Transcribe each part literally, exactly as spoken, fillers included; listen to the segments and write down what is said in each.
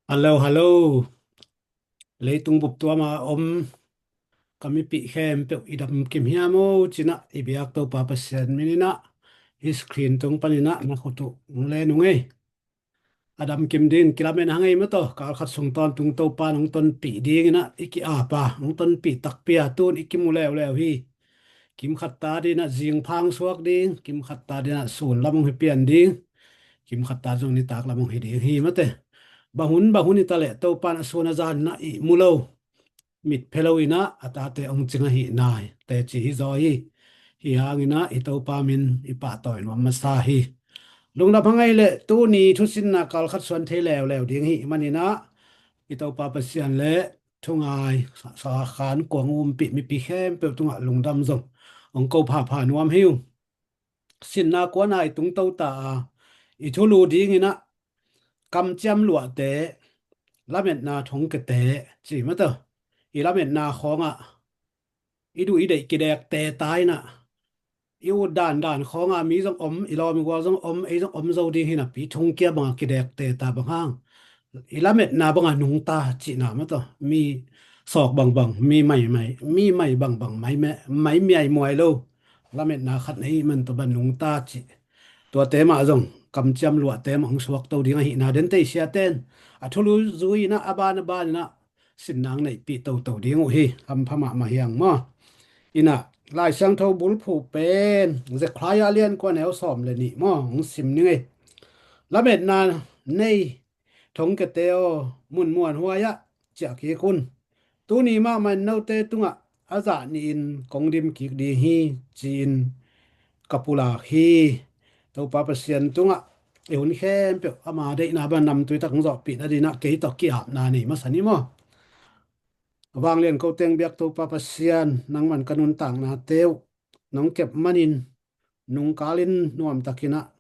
Hallo, hallo. Leitung bup tuama om ka mipih khempeuh i dam kim hiam o, cinah i biak Topa Pasian mininah i screen tung paninah na khut uh hong len ung ei. A dam kim dingin kilamen hang ei maw taw, kalkhat sung tawntung Topa nong tonpih dinginah i ki-apa, nong tonpih takpi a tun i kimu leuleu hi. Kimkhat ta dinah zingphang suak ding, kimkhat ta dinah sun lam hong hi pian ding, kimkhat ta zong nitak lam hong hi ding hi mate. Bang hun bang hun i ta leh Topa na sun a zan na i mu lo, mit phe lo inah a tate hong cing ahi nai teci hi zaw hi. Hi hanginah i Topa min i pahtawi nuam masa hi. Lungdam hang ei leh tuni thusinna kalkhat suan thei leuleu ding hi maninah i Topa Pasian le thungai sa khan kuang umpih mipi khempeuh tungah lungdam zong hong ko phapha nuam hi uh. Sinna kuana i tungto ta a i thulu dinginah kamciam luahte, lametna thongkiate ci mataw, i lametna khawngah i duh i deih kidekte ta inah i ut dandan khawnga mi zong om, i lawm i gual zong om, ei zong om zo ding hinapi thongkia banga kidekte ta bang hang i lametna banga nungta cihna mataw, mi sawk bangbang, mi maimai, mi mai bangbang, mai miai muai lo lametna khat na i man tawh ban nungta cih. Tuate mah zong kamciam luahte mah hong suakto ding ahihna den tei siaten a thulu zui inah a ban a ban inah sinnang neihpih toto ding uh hi. Hampha mahmah hiang maw? Inah Lai Siangtho bulphuh pen Zekhariah lian kua neu sawm le nih maw hong sim ning ei. Lametna nei thongkiate aw, mun muanhuai-ah ciah kik un. Tuni mahmah in note tungah a zah nihin kong dim kik ding hi ci-in ka pulak hi. Topa Pasian tungah i hun khempeuh ama deihna bang namtui tak hong zawhpih nadinah kei tawh ki-apna nei masa ni maw? A vanglian ko teng biak Topa Pasian, nangman ka nuntaknate uh nong kep manin nungkalin nuamtakinah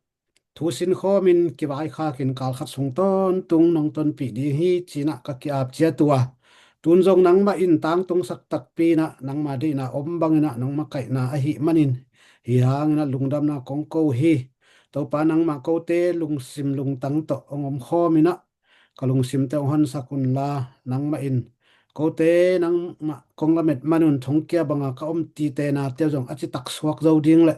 thusin khawmin kivaikhakin kalkhat sung tawntung nong tonpih ding hi cinah ka ki-ap ciat uh a, tun zong nangmah in tangtungsak takpi inah nangma deihna om banginah nong makaihna ahih manin hi hanginah lungdamna kong ko hi. Topa, nangmah kote lungsim lungtang tawh hong omkhawm inah ka lungsimte hong honsak unla, nangmah in kote nangmah kong lamet manun thongkia banga ka om titenate zong a citak suak zo ding le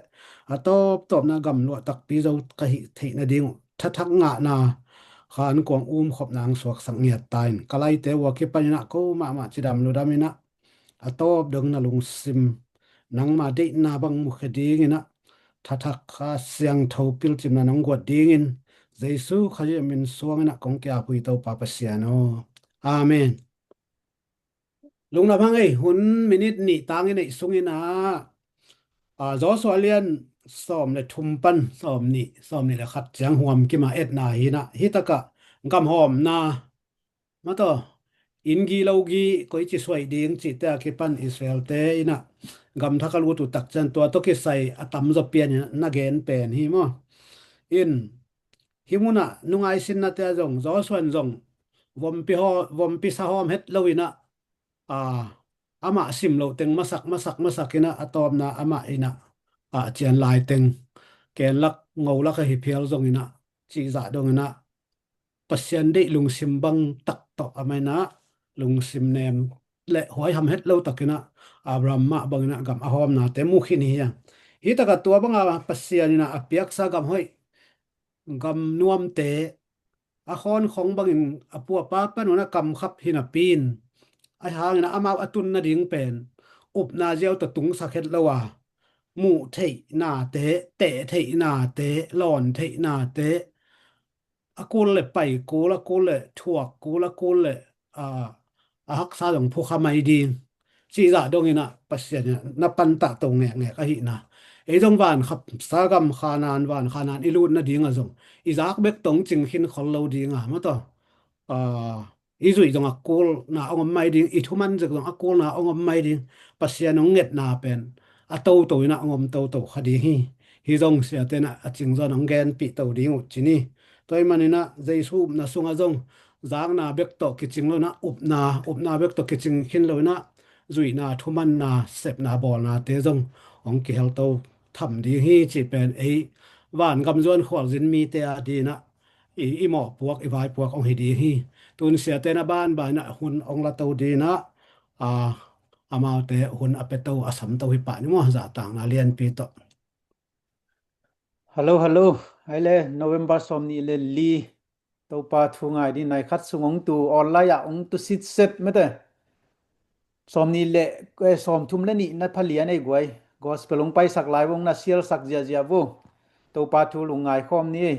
a tawptawpna gamluah takpi zo ka hih theih nading uh thathak ngahna khan kuang umkhopna hong suaksak ngiat ta in ka laite uh a kipan inah ko mahmah cidam ludam inah a tawp dong na lungsim nangma deihna bang mukhia dinginah thathak Kha Siangtho pilcimna nong guat dingin Jesu Khazih min suanginah kong ki-ap uh hi Topa Pasian aw. Amen. Lungdam hang ei, hun minit nih tang i neih sunginah a, Joshua lian sawm le thum pan sawm nih, sawm nih le khat ciang huam kima etna hinah hitakah gamhawmna mataw, inn gi lo gi koici suaih ding cihte a kipan Israelte inah gamthak a lut uh takcian tua tawh kisai a tamzaw pian inah na gen pen hi maw? In hih munah nungaisinna te a zong Joshua in zong vompi haw, vompi sa hawm het lo inah a, amah sim loh teng masak masak masak inah a tawpna amah inah a cian lai teng kenlak ngolak ahi phial zong inah cihzah dong inah Pasian deih lungsim bang tak tawh a mainah lungsim nem le huaiham het lo takinah Abraham mah banginah gam a hawmnate mu khin hi hiang. Hitakah tua banga Pasian inah a piaksa gam hoih, gam nuamte a khawnkhong bangin a pu a pa panun a kamkhap hinapi in a hangin amau a tun nading pen upna ziau tawh tungsak het lo a, muh theihnate, teh theihnate, lawn theihnate, a kul le pai kul, a kul le thuak kul, a kul le a, a haksa zong phukha mai ding cihzah donginah Pasian inah na pantah to ngekngek ahihna. Ei zong vankhap sa gam Khanan, van Khanan i lut nadinga zong i zak bek tong cing khin khol lo dinga mataw, a, i zuih zong a kulna hong om mai ding, i thuman zek zong a kulna hong om mai ding. Pasian hong ngetna pen a toto inah hong om toto kha ding hi. Hi zong siate inah a cingzawn hong genpih to ding uh ci ni. Tua ahih maninah Jesu upna sungah zong zakna bek tawh kicing lo inah upna, upna bek tawh kicing khin lo inah zuihna, thumanna, sepna bawlnate zong hong kihel to tham ding hi cih pen ei vangam zuan khualzin mite a dinah i, i mawhpuak, i vaipuak hong hi ding hi. Tun siate na banban ah hun hong la to ding ah, a, amaute hun a pia to, a sam to hi pah ni maw, zahtakna lianpi tawh. Hello, hello. Ai le, November sawm nih le li. Topa thu ngai ding, nai khat sung hong tu, online ah hong tu sitset mate. Sawm nih le, eh, sawm thum le nih na pha lian ei guai. Gospel hong paisak lai vong na sialsak ziahziah vo. Topa thu lungngai khawm ni ei.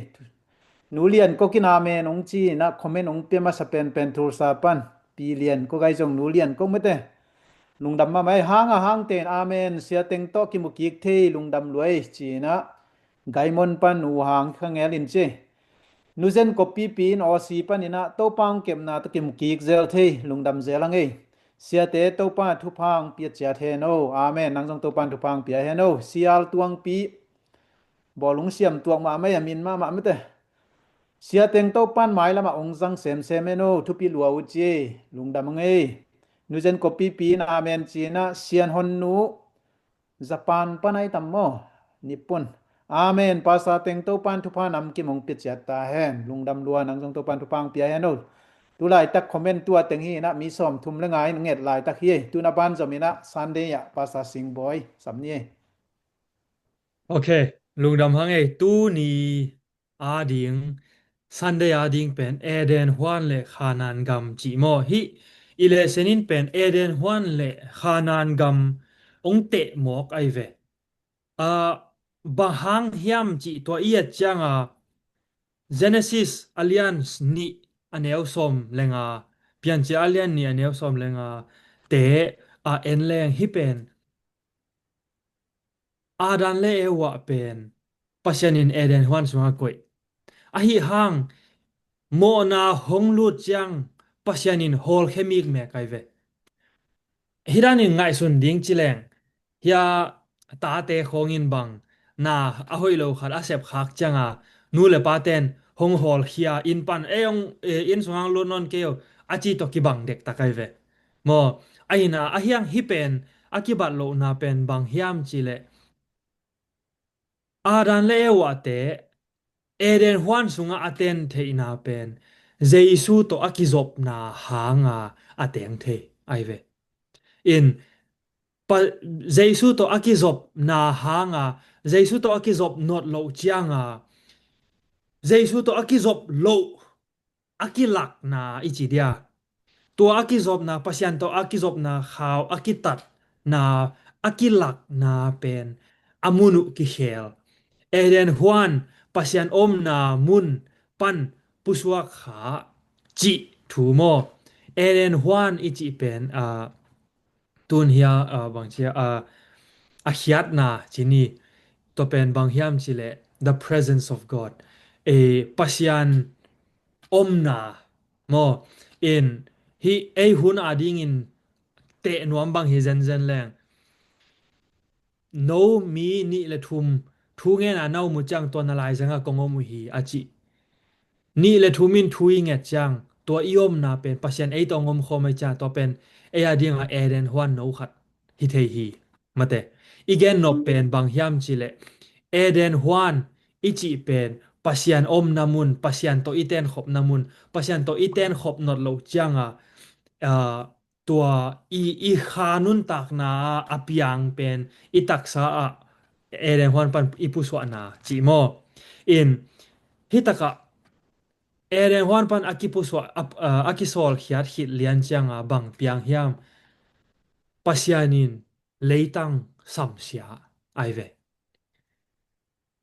Nu Lian Kok in amen hong ci na, comment hong pia masa penpen Tulsa pan. Pi Lian Kok ai zong Nu Lian Kok mate. Lungdam mahmah ei, hang a hang ten amen. Sia Teng tawh kimu kik thei, lungdam lua ei ci na. Gaimon pan U Hang Kha Ngel in ci. Nu Zen Kop Pipi in Aussie pan in ah Topa hong kepna tawh kimu kik zel thei, lungdam zel hang ei. Siate Topa thupha hong pia ciat hen o. Amen. Nang zong Topa thupha hong pia hen o. Sial Tuangpi. Bawlung siam tuak mahmah ei, a min mahmah mate. Sia Teng Topan mailam ah hong zang semsem hen o, thupi lua uh ci ei, lungdam hang ei. Nu Zen Kop Pipi in amen ci na, Sian Hon Nu, Japan pan ai tam maw, Nippon. Amen, Pastor Teng Topan thupha namkim hong pia ciat ta hen, lungdam lua, nang zong Topan thupha hong pia hen o. Tulaitak comment tua teng hi na, mi sawm thum le nga in nget laitak hi ei, tun a ban zom in ah Sunday ah Pastor Sing Bawi sam ni ei. Ok, lungdam hang ei, tuni ading, Sunday ading pen Eden huan le Khanan gam cih maw. Hih i lesson in pen Eden huan le Khanan gam hong teh mawk ai ve. A, bang hang hiam cih tua i et cianga Genesis a lian nih a neu sawm le nga, Piancil a lian nih a neu sawm le nga te a en leng hih pen Adam le Eva pen Pasian in Eden huan sungah koih. Ahi hang mawhna hong lut ciang Pasian in hawlkhia mikmek ai ve. Hih dan in ngaihsun ding ci leng, hia tate khawng in bang na a hoih lo khat a sep khak cianga nu le paten hong hawlkhia, inn pan, ei hong, eh, inn sungah hong lut nawn kei o, a ci tawh kibang dektak ai ve. Maw, a ina, a hiang hih pen a kibat lohna pen bang hiam cih leh Adam le Eva te Eden huan sungah a ten theihna pen Jesu tawh a kizopna hanga a teng thei ai ve. In pa, Jesu tawh a kizopna hanga, Jesu tawh a kizop not loh cianga, Jesu tawh a kizop loh a kilakna i ci dia. Tua a kizopna, Pasian tawh a kizopna khau a kitatna, a kilakna pen a mun uh kikhel. Eden huan Pasian omna mun pan pusuak kha cih thu maw. Eden huan i cih pen, a, tun hia, a, bang cia, a, a khiatna ci ni, tua pen bang hiam cih leh the presence of God. E, Pasian omna maw. In hih ei hun adingin teh nuam bang hi zenzen leng, no mi nih le thum thu ngena na om uh ciang tua na laizangah kong om uh hi a cih. Nih le thum in thu i nget ciang tua i omna pen Pasian ei tawh hong om khawm ei ciang tua pen ei adingah Eden huan no khat hi thei hi. Mate, i gen nop pen bang hiam cih leh Eden huan i cih pen Pasian omna mun, Pasian tawh i tenkhopna mun, Pasian tawh i tenkhop not loh cianga, a, tua i, i kha nuntakna ah a piang pen i taksa ah Eden huan pan i pusuahna cih maw. In hih takah Eden huan pan a kipusuah, a, a, a kisawlkhiat khit lian cianga bang piang hiam? Pasian in leitang samsia ai ve.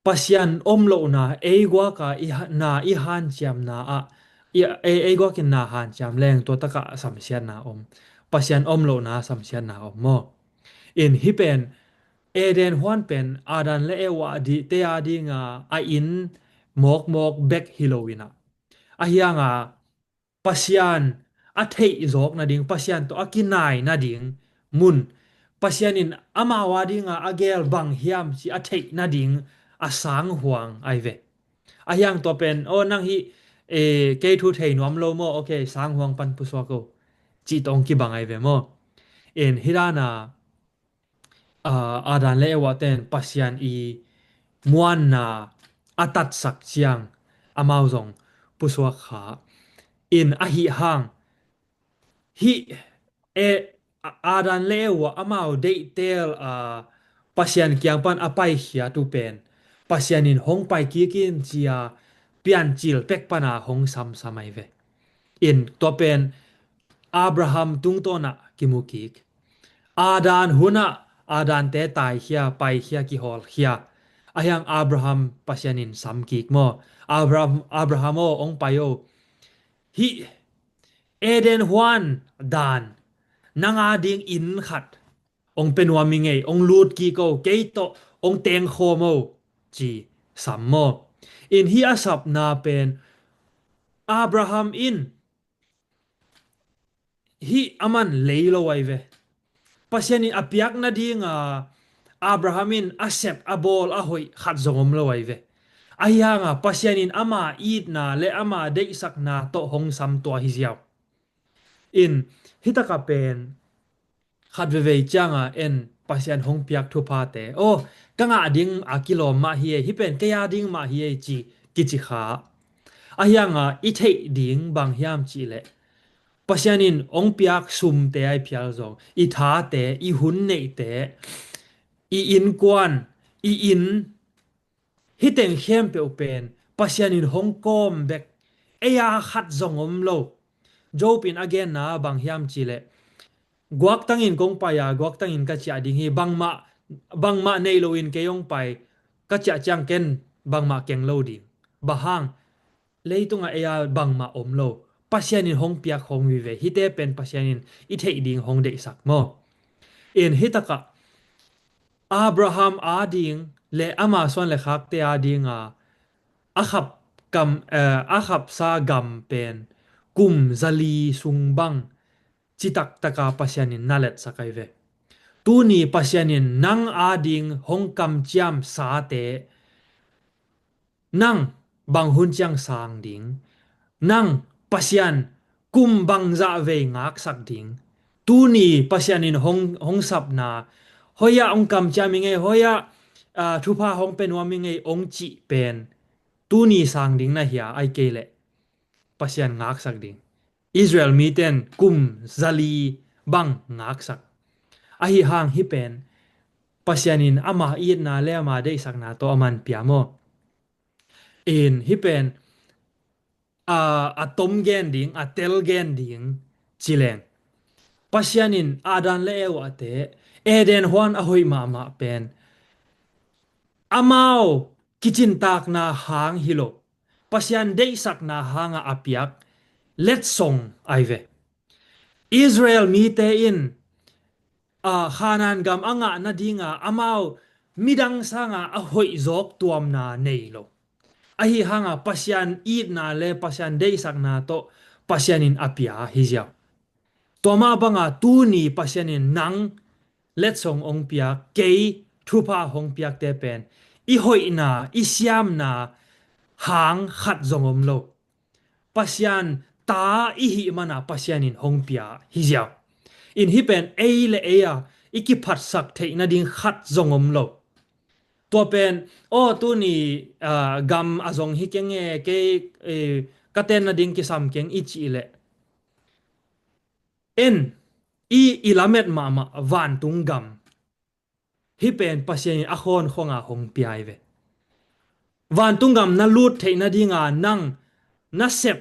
Pasian om lohna, ei guaka i ha-, na i hanciamna ah, i, ei, ei guakin na hanciam leng tua takah samsiatna om. Pasian om lohna samsiatna om maw. In hih pen, Eden huan pen, Adam le Eva di, te a dinga, a inn mawkmawk bek hi lo inah. A hianga, Pasian a theih zawk nading, Pasian tawh a kinai nading mun, Pasian in amau a dinga a gel bang hiam ci a theih nading a sanghuang ai ve. A hiang tua pen, aw nang hih, eh, kei thu thei nuam lo maw, ok, sanghuang pan pusuak o, cih tawh hong kibang ai ve maw. En, hih dana, ah, Adam le Eva ten Pasian i muanna a tatsak ciang amau zong pusuak kha. In ahi hang, hih e, Adam le Eva amau deihtel a Pasian kiang pan a paikhiat uh pen Pasian in hong pai kik in ci-a piancil pek pana hong samsam ahi ve. In tua pen Abraham tungtawnah kimu kik. Adam hunah Adam te taikhia, paikhia, kihawlkhia. Ahiang Abraham Pasian in sam kik maw? Abraham, Abraham aw, hong pai o. Hih Eden huan dan nang a ding inn khat hong pia nuam ing ei, hong lut kik o, kei tawh hong tengkhawm o, ci sam maw? In hih a sapna pen Abraham in hih aman lei lo ahi ve. Pasian in a piak nadinga Abraham in a sep, a bawl, a hoih khat zong om lo ahi ve. Ahi hanga Pasian in ama itna le ama deihsakna tawh hong sam tua hi ziau. In hih taka pen khat veivei cianga en Pasian hong piak thuphate, aw, ka ngah ding a kilawm mah hi ei, hih pen kei a ding mah hi ei ci kici kha. Ahi hanga i theih ding bang hiam cihleh Pasian in hong piak sumte ahi phial zong, i thate, i hun neihte, i innkuan, i inn, hih teng khempeuh pen Pasian in hong kawm bek, ei a khat zong om lo. Job in a genna bang hiam cihleh, guaktangin kong pai a, guaktangin ka ciah ding hi, bangmah, bangmah nei loin kei hong pai, ka ciah ciang ken bangmah keng lo ding. Bang hang, leitungah ei a bangmah om lo. Pasian in hong piak hong vive. Hihte pen Pasian in i theih ding hong deihsak maw? In hih takah Abraham a ding le ama suan le khakte a dinga a khap kam, eh, a khapsa gam pen kum zali sung bang citak taka Pasian in na letsak ahi ve. Tuni Pasian in nang a ding hong kamciam sate, nang bang hun ciang sang ding, nang Pasian kum bangzah vei ngaksak ding, tuni Pasian in hong, hong sapna, hoiah hong kamciam ing ei, hoiah, ah, thupha hong pia nuam ing ei hong cih pen, tuni sang ding na hia, ahih kei leh Pasian ngaksak ding. Israel mite in kum zali bang ngaksak. Ahi hang hih pen Pasian in ama itna le ama deihsakna tawh aman pia maw? In hih pen a, a tom gen ding, a tel gen ding ci leng, Pasian in Adam le Eva te Eden huan a hoih mahmah pen amau kicintakna hang hi lo, Pasian deihsakna hanga a piak letsong ahi ve. Israel mite in, a, Khanaan gam a ngah nadinga amau midang sanga a hoih zawk tuamna nei lo. Ahi hanga Pasian itna le Pasian deihsakna tawh Pasian in a pia hi ziau. Tua mah banga tuni Pasian in nang letsong hong piak, kei thupha hong piakte pen i hoihna, i siamna hang khat zong om lo. Pasian ta i hih mana Pasian in hong pia hi ziau. In hih pen ei le ei a i kiphatsak theih nading khat zong om lo. Tua pen, aw, tuni, ah, gam a zong hi keng e, kei, eh, ka ten nading kisam keng i cih leh, en, i, i lamet mahmah vantung gam, hih pen Pasian in a khawnkhonga hong pia hi ve. Vantung gam na lut theih nadinga nang na sep,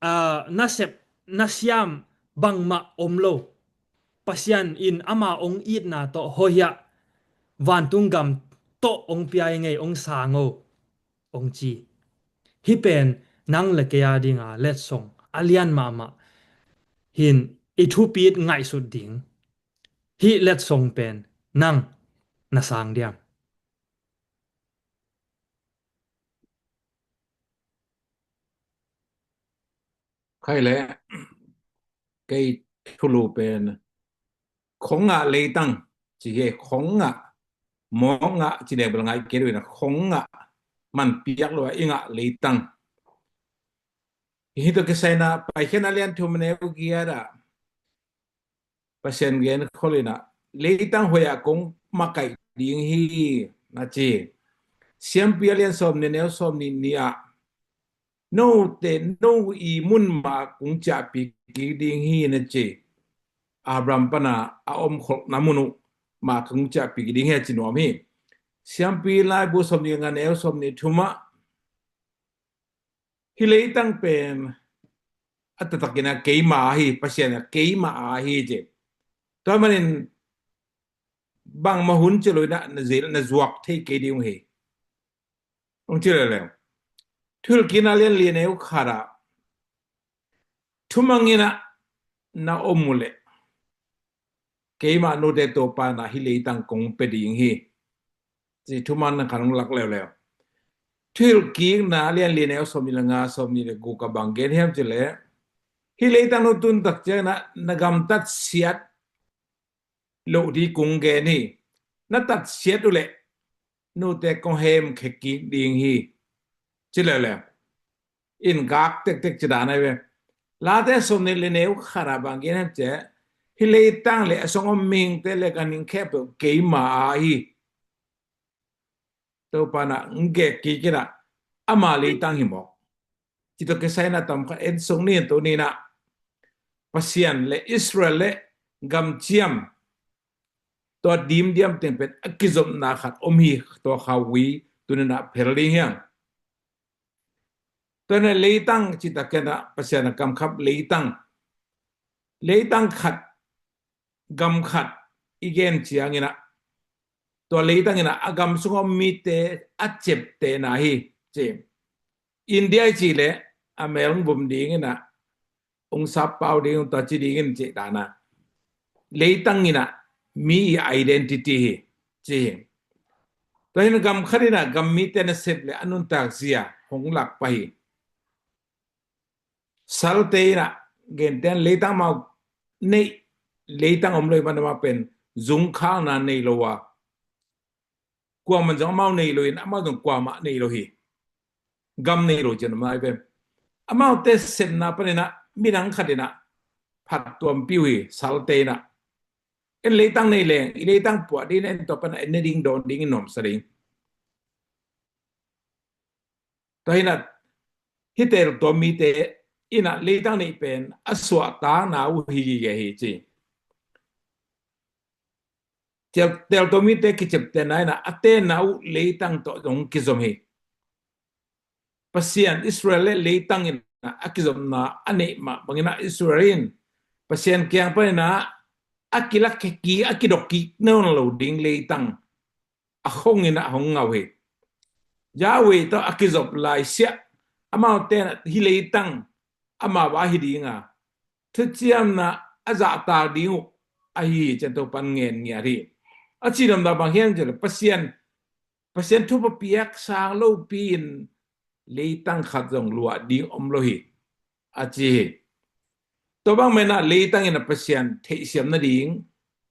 ah, na sep, na siam bangmah om lo. Pasian in ama hong itna tawh hoiah vantung gam tawh hong pia ing ei, hong sang o, hong ci. Hih pen nang le kei a dinga letsong a lian mahmah hi in, i thupit ngaihsut ding. Hih letsong pen nang na sang diam? Khai le, kei thulu pen khong ngah leitang ci hi. Khong ngah, mawk ngah ci leng bel ngai kei lo in a, khong ngah, man piak lo a i ngah leitang. Hih tawh kisai in a Paikhiatna lian thum neu giat ah Pasian gen khol in a, leitang hoih ah kong makaih ding hi, na ci. Siampi a lian sawmnih neu sawmnih nih ah Note, no i mun mah kong ciahpih kik ding hi na ci. Abraham pana a om kholhna mun uh mah kong ciahpih kik ding hi a ci nuam hi. Siampi Laibu sawmnih le nga neu sawmnih thum ah, hih leitang pen a taktakin a keima ahi, Pasian a keima ahi ci. Tua manin bangmah hun ci lo in ah na zil, na zuak thei kei ding uh hi. Hong ci leuleu. Thuhilhkikna lian li neu khat ah, thumang in ah na om uh leh, keimah note Topa na hih leitang kong pia ding hi, ci thumang na khat hong lak leuleu. Thuhilhkikna lian li neu sawmnih le nga, sawmnih le guk ah bang gen hiam ci leh, hih leitang no tun tak ciang in ah na gamtat siat loh ding kong gen hi. Na tat siat uh leh note kong hemkhia kik ding hi, ci leuleu. In gak tektek ci dan ahi ve. Late sawmnih le neu khat ah bang gen hiam ci leh, hih leitang le a sung om mihingte le ganhing khempeuh keima ahi. Topa na hong gek kik in ah, ama leitang hi mawk. Ci tawh kisai in ah tam khat en suk ni, tuni in ah Pasian le Israel le gamciam, tua dimdiam teng pen a kizopna khat om hi, tua kha uh tuni in ah phel ding hi hang. Tua in ah leitang ci tak ciang in ah Pasian a kamkhap leitang, leitang khat, gam khat i gen ciang in ah, tua leitang in ah a gam sung a om mite a ciaptehna hi ci. India i cih leh a mel hong vom ding in ah, hong sappau ding, hong tua ci ding in cih dan a, leitang in ah mi i identity hi ci hi. Tua hi in ah gam khat in ah gam mite nasep le a nuntak zia hong lak pah hi. Salte in ah, gentehna leitang amau neih, leitang om lo hi, amau pen zungkhalna nei lo a, kuaman zong amau nei lo in, amau zong kuamah nei lo hi. Gam nei lo ci-in om lai pen, amaute sepna panin ah midang khat in ah phattuampih uh hi, salte in ah. En leitang nei leng, i leitang puah ding in ah, en tua pan ah en ne ding, dawn ding in nuamsa ding. Tua hi in ah hih teltuam mite in ah leitang neih pen a suahtakna uh hi gige hi ci. Tel, teltuam mite kiciaptehna in ah a tenna uh leitang tawh zong kizom hi. Pasian, Israel le leitang in ah a kizopna a neih mah bang in ah Israel in Pasian kiang pan in ah a kilak kik, a kidok kik nawn lo ding leitang a khong in ah hong ngah uh hi. Yahweh tawh a kizop laisiah amaute in ah hih leitang amau a hi ding a, thuciamna a zahtak ding uh ahi hi ci-in Topa'n ngen ngiat hi. A cih lamdang bang hiam cih leh Pasian, Pasian thupha piak sang lopi-in leitang khat zong luah ding om lo hi, a ci hi. Tua bang mah in ah leitang in ah Pasian theihsiam nading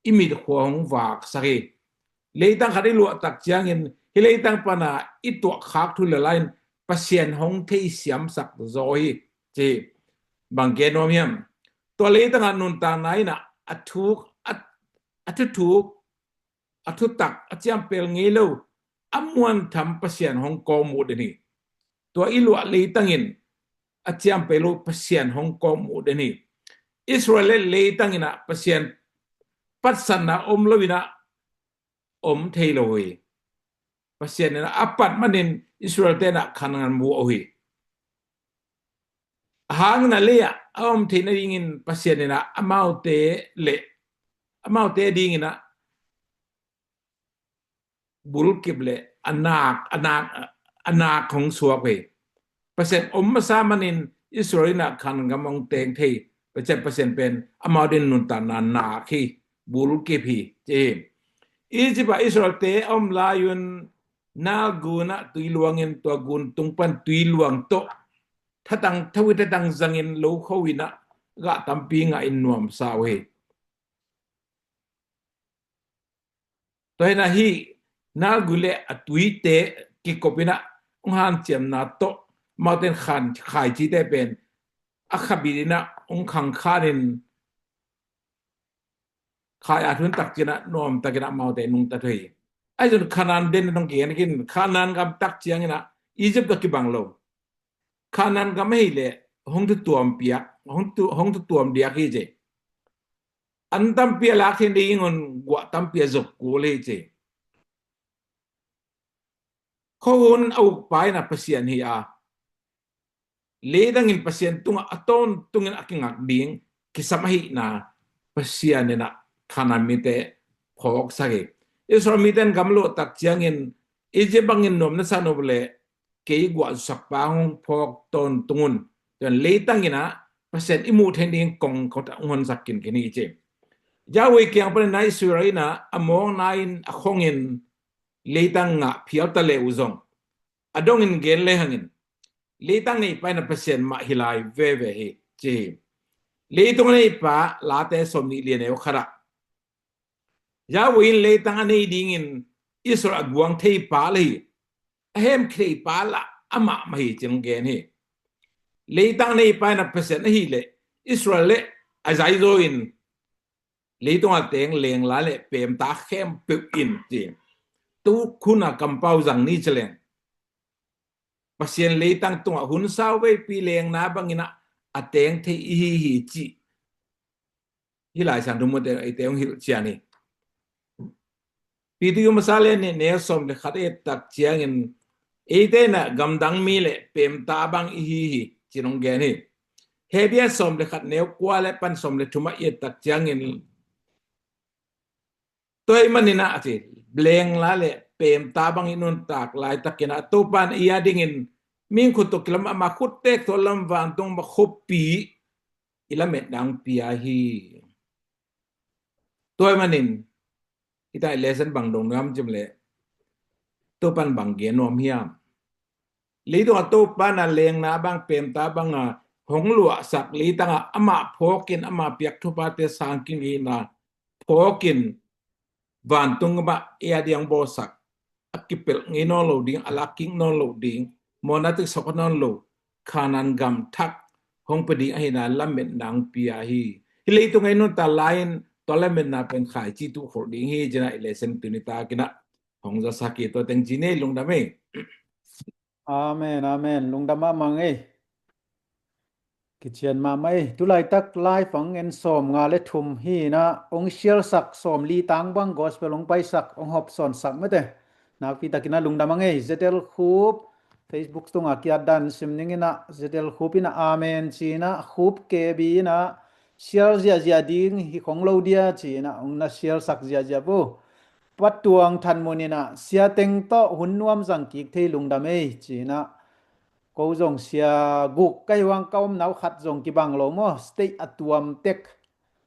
i mitkhua hong vaksak hi. Leitang khat i luah tak ciangin hih leitang pan ah i tuahkhak thu le la in Pasian hong theihsiamsak zaw hi, ci hi. Bang gen nuam hiam? Tua leitang ah nuntakna in ah a thuk, a, a thuthuk, a thutak, a ciampel ngei lo, a muantham Pasian hong kawkmuh den hi. Tua i luah leitang in a ciampel lo Pasian hong kawkmuh den hi. Israel le leitang in ah Pasian patsatna om lo in ah om thei lo hi. Pasian in ah a pat manin Israelte in ah Kanaan muh uh hi. A hang in ah lei ah a om theih nadingin Pasian in ah amaute le, amaute ding in ah bulkip le a nak, a nak, a nak hong suak uh hi. Pasian om masa manin Israel in ah Kanaan gam hong teng thei. Pasian, Pasian pen amau adingin nuntakna nak hi, bulkip hi, ci hi. Egypt ah Israelte a om lai-un Nile gun ah tui luangin tua gun tung pan tui luang tawh thatang, thawi thatang zangin lo kho in ah gah tampi ngah in nuamsa uh hi. Tua hi in ah hih Nile gun le a tuite kikop in ah hong hanciamna tawh amaute in khan, khaicite pen a khabit in ah hong khangkhan in khai a thun tak ci-in ah nuamtak in ah amaute nungta thei. Ahi zong Kanaan den in hong kigen in, Kanaan gam tak ciangin ah Egypt tawh kibang lo. Khanan gam ahih leh hong tutuam piak, hong tu, hong tutuam diak hi ci. An tampi a lak hi dingun guah tampi a zop kul hi ci. Khuahun a ukpa in a Pasian hi a, leitangin Pasian tungah a tawntungin a kingak ding kisam ahihna Pasian in a Khanan mite phawksak hi. Israel mite in gam luah tak ciangin Egypt bangin nuam na sa nop leh kei guah zusak pa hong phawk tawntung un. Tua in leitangin a Pasian i muh theih ding kong khawng hong honsak kinkin hi ci. Yahweh kiang panin a Israel in a mawkna in a khongin leitang ngah phial ta leh uh zong a dongin gen le hangin leitang neipa in a Pasian mah hi lai veve hi ci hi. Leitung a neipa Late sawmnih lian neu khat ah Yahweh in leitang a nei dingin Israel a guang thei pa le hi, a hem thei pa lah amah mah hi ci-in gen hi. Leitang neipa in a Pasian ahih leh Israel le a zaizaw in leitung a teng lengla le pemta khempeuh in ci. Tu hun a kampau zang ni ci leng Pasian leitang tungah hun sau veipi lengna bangin a teng thei i hi hi ci. Hih Lai Siangtho mute eite hong hilh cian hi. Peter masa lian nih neu sawm le khat et tak ciangin eite in a gamdang mi le pemta bang i hi hi ci-in hong gen hi. Hebru sawm le khat neu kua le pan sawm le thum ah et tak ciangin tua ahih manin a ci, lengla le pemta bang i nuntak laitakin a Topa in ei a dingin mihing khut tawh kilam ama khut teek tawh lam vantung mah khuapi i lametna hong pia hi. Tua ahih manin hih ta i lesson bang dong nuam ci hiam leh Topa in bang gen nuam hiam? Leitung a Topa in a lengna bang pemta bang a hong luahsak leitang ah amah phawkin ama piak thuphate sang kik hi na phawkin vantung mah ei a ding bawlsak, a kipelh ngei nawn lo ding, a lak kik nawn lo ding, mawhna tawh kisok nawn lo Khanan gam thak hong pia ding ahihna lametna hong pia hi. Hih leitung a i nuntak lai-in tua lametna pen khaici tuh kholh ding hi ci-in a i lesson tuni takin a hong zasak hi. Tua teng ci ni, lungdam ei. Amen, amen. Lungdam mahmah ei. Kician mahmah ei. Tulaitak live ah en sawmnga le thum hi na, hong share sak sawmli tang bang gospel hong paisak, hong hopsawnsak mate. Nakpi takin a lungdam ei. Zetel Khup, Facebook tungah kiat dan sim ning in a, Zetel Khup in a amen ci-in a, Khup K B in a, share ziahziah ding hi khong lo dia ci-in a, hong na share sak ziahziah vo. Patuang Thanmun in a, sia teng tawh hun nuam zang kik thei, lungdam ei ci-in a, ko zong sia guk ka hi uh hang ka omna uh khat zong kibang lo maw, state a tuam tek,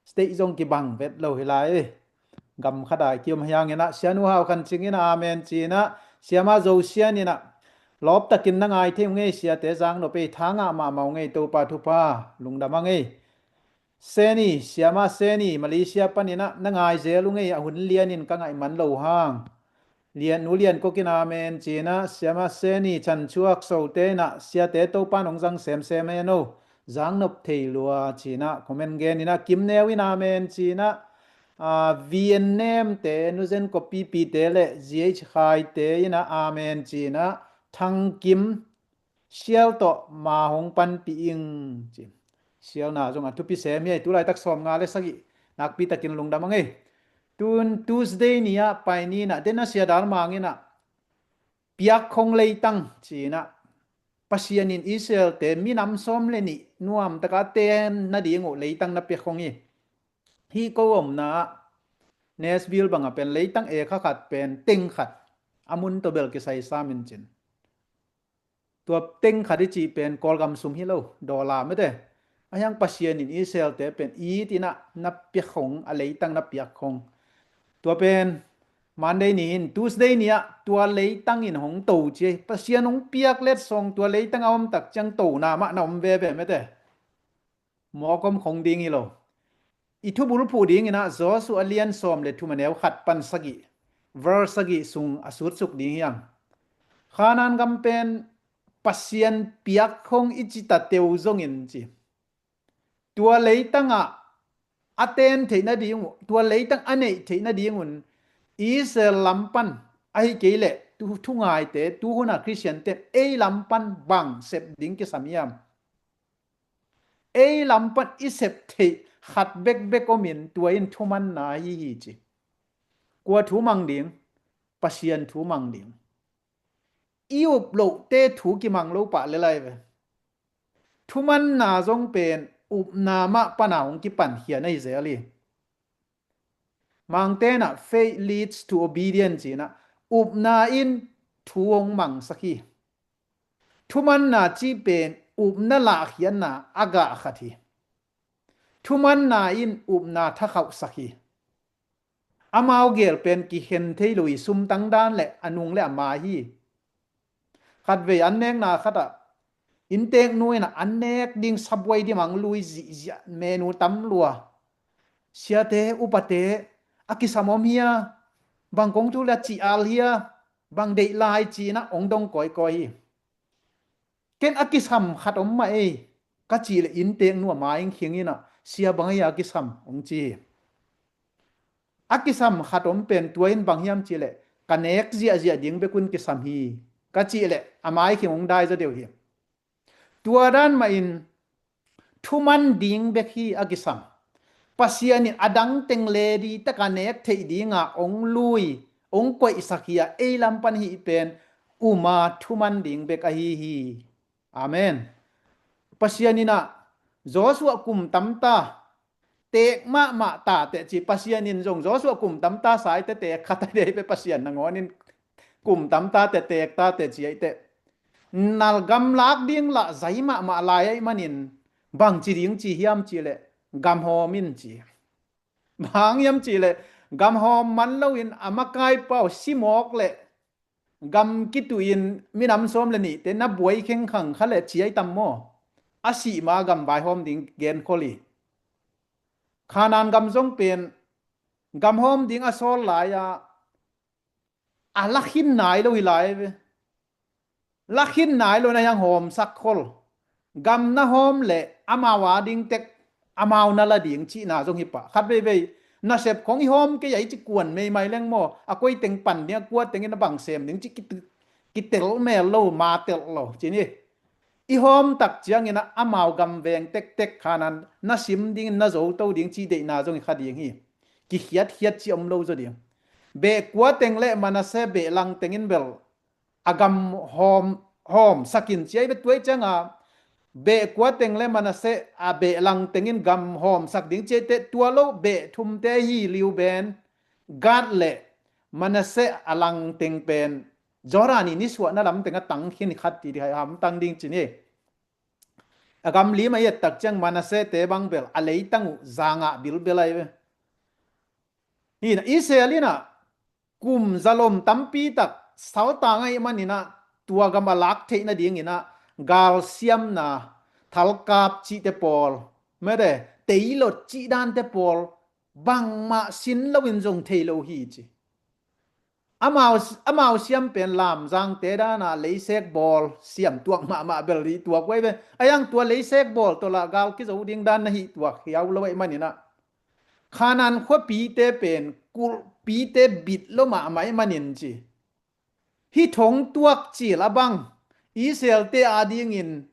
state zong kibang vet lo hi lai. Gam khat a i kiom hi hangin a, Sia Nu Hau Khan Cing in a amen ci-in a, Siama Zo Sian in a, lawp takin na ngai thei ung ei, siate zang nop ei, tha ngah mahmah ung ei, Topa thupha, lungdam hang ei. Seni, Siama Seni, Malaysia panin a, na ngai zel ung ei, a hun lianin ka ngaih man lo hang. Lian, Nu Lian Kok in amen ci-in a, Siama Seni, Chan Chuak Sote in a, siate Topa in hong zang semsem hen o, zang nop thei lua ci-in a, comment gen in a, Kim Neu in amen ci-in a, a, V N Nem te, Nu Zen Ko Pi Pi te le G H Khai te in a, amen ci-in a, Thang Kim, Sial tawh ma hong panpih ing ci. Sialna zong a thupi sem hi ei, tulaitak sawmnga le sagih, nakpi takin lungdam hang ei. Tun Tuesday ni ah pai ni in a, den a Sia Dal Mang in a, piak khong leitang ci-in a, Pasian in Israel-te minam sawm le nih nuam taka ten nading uh leitang na piak khong hi. Hih ko omna ah Nashville bang a pen leitang ekha khat pen teng khat, a mun tawh bel kisai sam in cin. Tua teng khat i cih pen Kawlgam sum hi lo, dollar mate. A hiang Pasian in Israel-te pen it in a na piak khong, a leitang na piak khong. Tua pen Monday ni in, Tuesday ni ah tua leitang in hong to ci. Pasian hong piak letsong tua leitang a om tak ciang tona mah na om veve mate. Mawk om khong ding hi lo. I thubulphuh ding in a Joshua a lian sawm le thum a neu khat pan sagih, verse sagih sung a sutsuk ding hi hang. Khanan gam pen Pasian piak khong i ci ta teu zongin ci, tua leitang ah a ten theih nading uh, tua leitang a neih theih nading un Israel lam pan ahi kei leh tu, thungaite, tu huna Khristiante ei lam pan bang sep ding kisam hiam? Ei lam pan i sep theih khat bekbek omin tua in thumanna ahi hi ci. Kua thu mang ding? Pasian thu mang ding. I up lohte thu kimang lo pah le lai ve. Thumanna zong pen upna mah pana hong kipankhia na hi zel hi. Mangte in ah faith leads to obedience ci-in ah upna in thu hong mangsak hi. Thumanna cih pen upna lahkhiatna a gah khat hi. Thumanna in upna thakhauhsak hi. Amau gel pen kikhen thei lo hi, sumtang dan le a nung le a mai hi. Khatvei an nekna khatah innteknu in ah an nek ding sabuai dim ang lui zihziah menu tam lua. Siate, upate, a kisam om hia? Bang kong thu le a cih al hia? Bang deih lai ci-in ah hong dong kawikawi hi. Ken a kisam khat om mah ei ka cih leh innteknu a mai in khing in ah sia bang ei a kisam hong ci hi. A kisam khat om pen tua in bang hiam cih leh ka nek ziahziah ding bek un kisam hi ka cih leh a mai khing hong dai zaw deuh hi. Tua dan mahin thuman ding bek hi a kisam. Pasian in a dang teng le di taka nek theih dinga hong lui hong koihsak hi a ei lam pan hih pen uma thuman ding bek ahi hi. Amen. Pasian in ah Joshua kum tamta teek mahmah ta teh ci, Pasian in zong Joshua kum tamta sa i teh teek khat a dei pe Pasian nangawn in kum tamta teh teek ta teh ci a i teh. Nal gam lak ding lah zai mahmah lai ahih manin bang ci ding ci hiam cih leh gam hawm in ci. Bang hiam cih leh gam hawm man loin a makai pau simawk leh gam kituh in minam sawm le nihte na buai khengkhang kha le ciai tam maw? A sih ma gam vaihawm ding genkhol hi. Khanan gam zong pen gam hawm ding a sawl lai-a a lakhin nai lo hi lai ve. Lakhin nai lo na hiang hawmsak khol. Gam na hawm leh amau a ding tek amau na la ding cihna zong hi pah. Khat veivei nasep khong i hawm kei a i ci kuan meimai leng maw, a koi teng pan ding a kua tengin a bang sem ding ci kitel mel lo, ma telh lo ci ni. I hawm tak ciangin ah amau gam veng tektek Khanan na sim dingin na zo to ding cih deihna zong hi kha ding hi. Kikhiatkhiat ci om lo zaw ding. Beh kua teng le Manasseh beh lang tengin bel a gam hawm, hawmsak in ci a i ve tuai cianga beh kua teng le Manasseh a beh lang tengin gam hawmsak ding ci a i teh tua lo beh thumte hi liu ben Gad le Manasseh a lang teng pen Jordan i nisuahna lam teng a tang khin khat ti di hai hamtang ding ci ni. A gam lim a i et tak ciang Manasseh te bang bel a leitang uh zangah bilbel a i ve. Hi na Israel in ah kum zalom tampi tak saltang ahih manin ah tua gam a lak theih nadingin ah galsiamna, thalkap cihte pawl, mete, teilot cih dante pawl bangmah sin loin zong thei lo hi ci. Amau, amau siam pen lamzangte dana leisek bawl siam tuak mahmah bel hi tuak uh a i ve. A iang tua leisek bawl tawh lah gal kizo ding dan na hih tuak hiau lo ahih manin ah Khanan khuapite pen kulhpite bit lo mahmah ahih manin ci. Hih thong tuak cil a bang Israelte adingin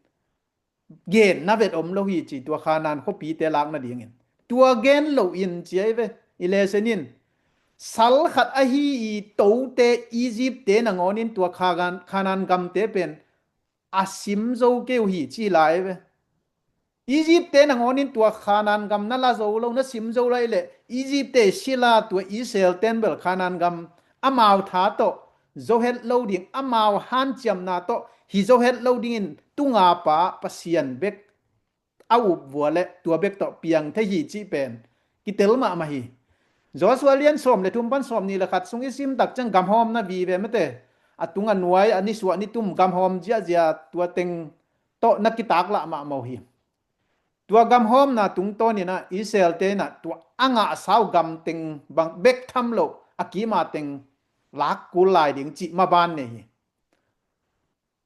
gen na vet om lo hi ci, tua Khanan khuapite lak nadingin. Tua gen loin ci a i ve, i lesen in sal khat ahi i tote Egyptte nangawnin tua Khanan, Khanan gamte pen a sim zo kei uh hi ci lai ve. Egyptte nangawnin tua Khanan gam na la zo lo, na sim zo lai leh Egyptte sila tua Israelten bel Khanan gam amau tha tawh zo het lo ding, amau hanciamna tawh hi zo het lo dingin tunga pa Pasian bek a up vua le tua bek tawh piang thei hi cih pen kitel mahmah hi. Joshua lian sawm le thum pan sawm nih le khat sung i sim tak ciang gam hawm na vive mete, a tung a nuai a nisuah nitum gam hawm ziahziah tua teng tawh na kitak lah mahmah uh hi. Tua gam hawmna tungtawnin ah Israelte in ah tua a ngahsa uh gam teng bang bek tham loh a kima teng lak kul lai ding cih maban nei hi.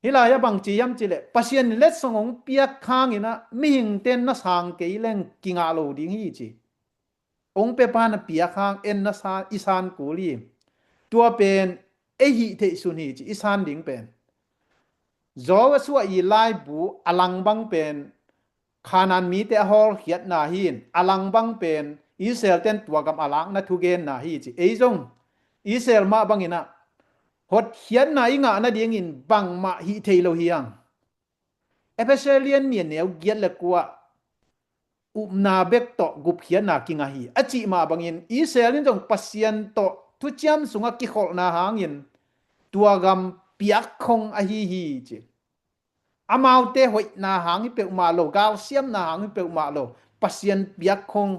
Hih lai-ah bang ci hiam cih leh Pasian in letsong hong piak hangin ah mihingte in na sang kei leng kingah lo ding hi ci. Hong pia pa na piak hang en na sa, i san kul hi. Tua pen ei hih theih sun hi ci i san ding pen. Joshua i laibu a lang bang pen Khanaan mite a hawlkhiatna hi in, a lang bang pen Israel ten tua gam a lakna thugenna hi ci. Ei zong Israel mah bangin ah hotkhiatna i ngah nadingin bangmah hih thei lo hi ang. Efesa lian nih a neu giat le kua, upna bek tawh gupkhiatna kinga hi a cih mah bangin Israel in zong Pasian tawh thuciam sungah kikholhna hangin tua gam piakkhong ahi hi ci. Amaute hoihna hang hi peuhmah lo, galsiamna hang hi peuhmah lo, Pasian piakkhong.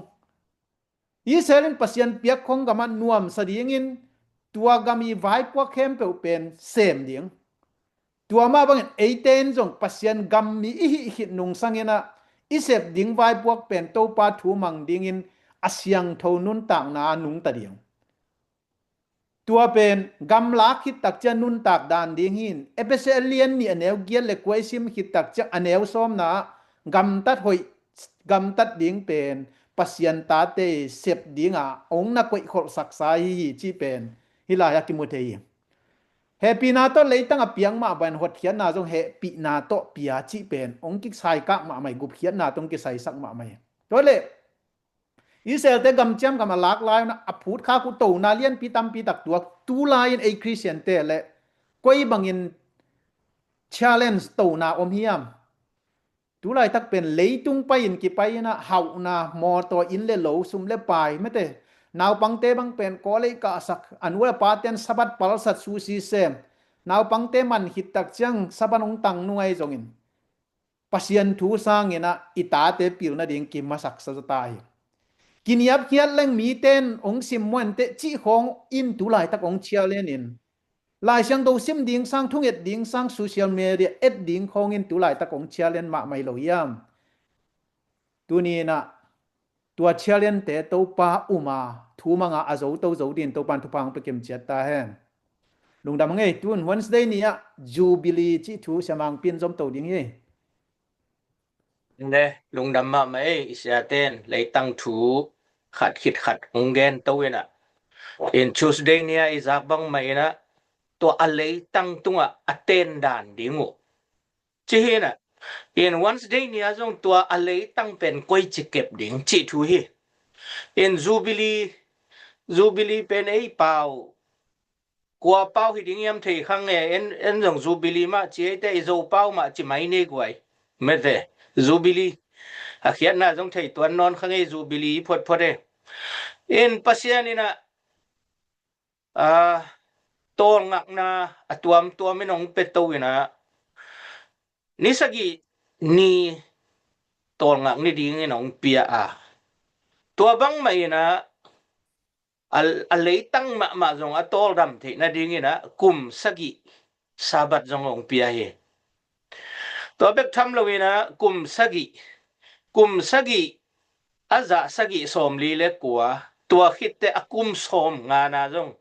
Israel in Pasian piakkhong gamah nuamsa dingin tua gam i vaipuak khempeuh pen sem ding. Tua mah bangin eite in zong Pasian gam mi i hih khit nungsangin ah i sep ding vaipuak pen Topa thu mang dingin a siangtho nuntakna a nungta ding. Tua pen gamlak khit tak ciang nuntak dan ding hi in, Efesa lian nih a neu giat le kua i sim khit tak ciang a neu sawmna ah gamtat hoih, gamtat ding pen Pasian tate sep dinga hong na koihkholhsaksa hi hi cih pen hih lai-ah kimu thei hi. Hehpihna tawh leitang a piak mah bangin hotkhiatna zong hehpihna tawh pia cih pen hong kisaikak mahmah hi, gupkhiatna tawh hong kisaisak mahmah hi. Tua leh Israelte gamciam gam a lak lai-in a phutkhak uh tona lianpi tampi tak tuak, tulai-in ei Khristiante le koi bangin challenge tona om hiam? Tulaitak pen leitung pai-in kipai-in ah hauhna, mawtaw, inn le lo, sum le pai, mete naupangte bang pen kawlei kahsak, a nu le paten Sabbath palsat, sushi sem, naupangte man khit tak ciang Sabbath hong tang nung ahi zongin Pasian thu sangin ah i tate pilna ding kimasaksa zaw ta hi. Kiniapkhiat leng miten hong sim muan teh cih khawng in tulaitak hong challenge in, Lai Siangtho sim ding sang, thunget ding sang, social media et ding khawng in tulaitak hong challenge mahmah hi lo hiam? Tuni-in ah tua challenge-te Topa um a, thu mang a, a zoto zo dingin Topa in thupha hong pia kimciat ta hen. Lungdam hang ei. Tun Wednesday ni-ah Jubilee cih thu Sia Mang Pin zom to ding hi. Inde, lungdam mahmah ei, i siaten leitang thu khat khit khat hong gen to in ah. In Tuesday ni-ah i zak bang mah in ah tua a leitang tungah a ten dan ding uh ci hi in ah. In Wednesday ni-ah zong tua a leitang pen koici kep ding cih thu hi. In Jubilee, Jubilee pen ei pau, kua pau hi ding hiam thei kha nge, en, en zong Jubilee mah ci eite, i Zo pau mah ci mai ni guai. Mete, Jubilee a khiatna zong thei tuan nawn kha nge, Jubilee photphot e. In Pasian in ah, a, tawlngakna a tuamtuam in hong pia to in ah, ni sagih ni tawlngak ni dingin hong pia a, tua bang mah in ah a, a leitang mahmah zong a tawldam theih nadingin ah kum sagih Sabbath zong hong pia hi. Tua bek tham lo in ah kum sagih, kum sagih a zah sagih sawmli le kua, tua khitteh a kum sawmngana zong,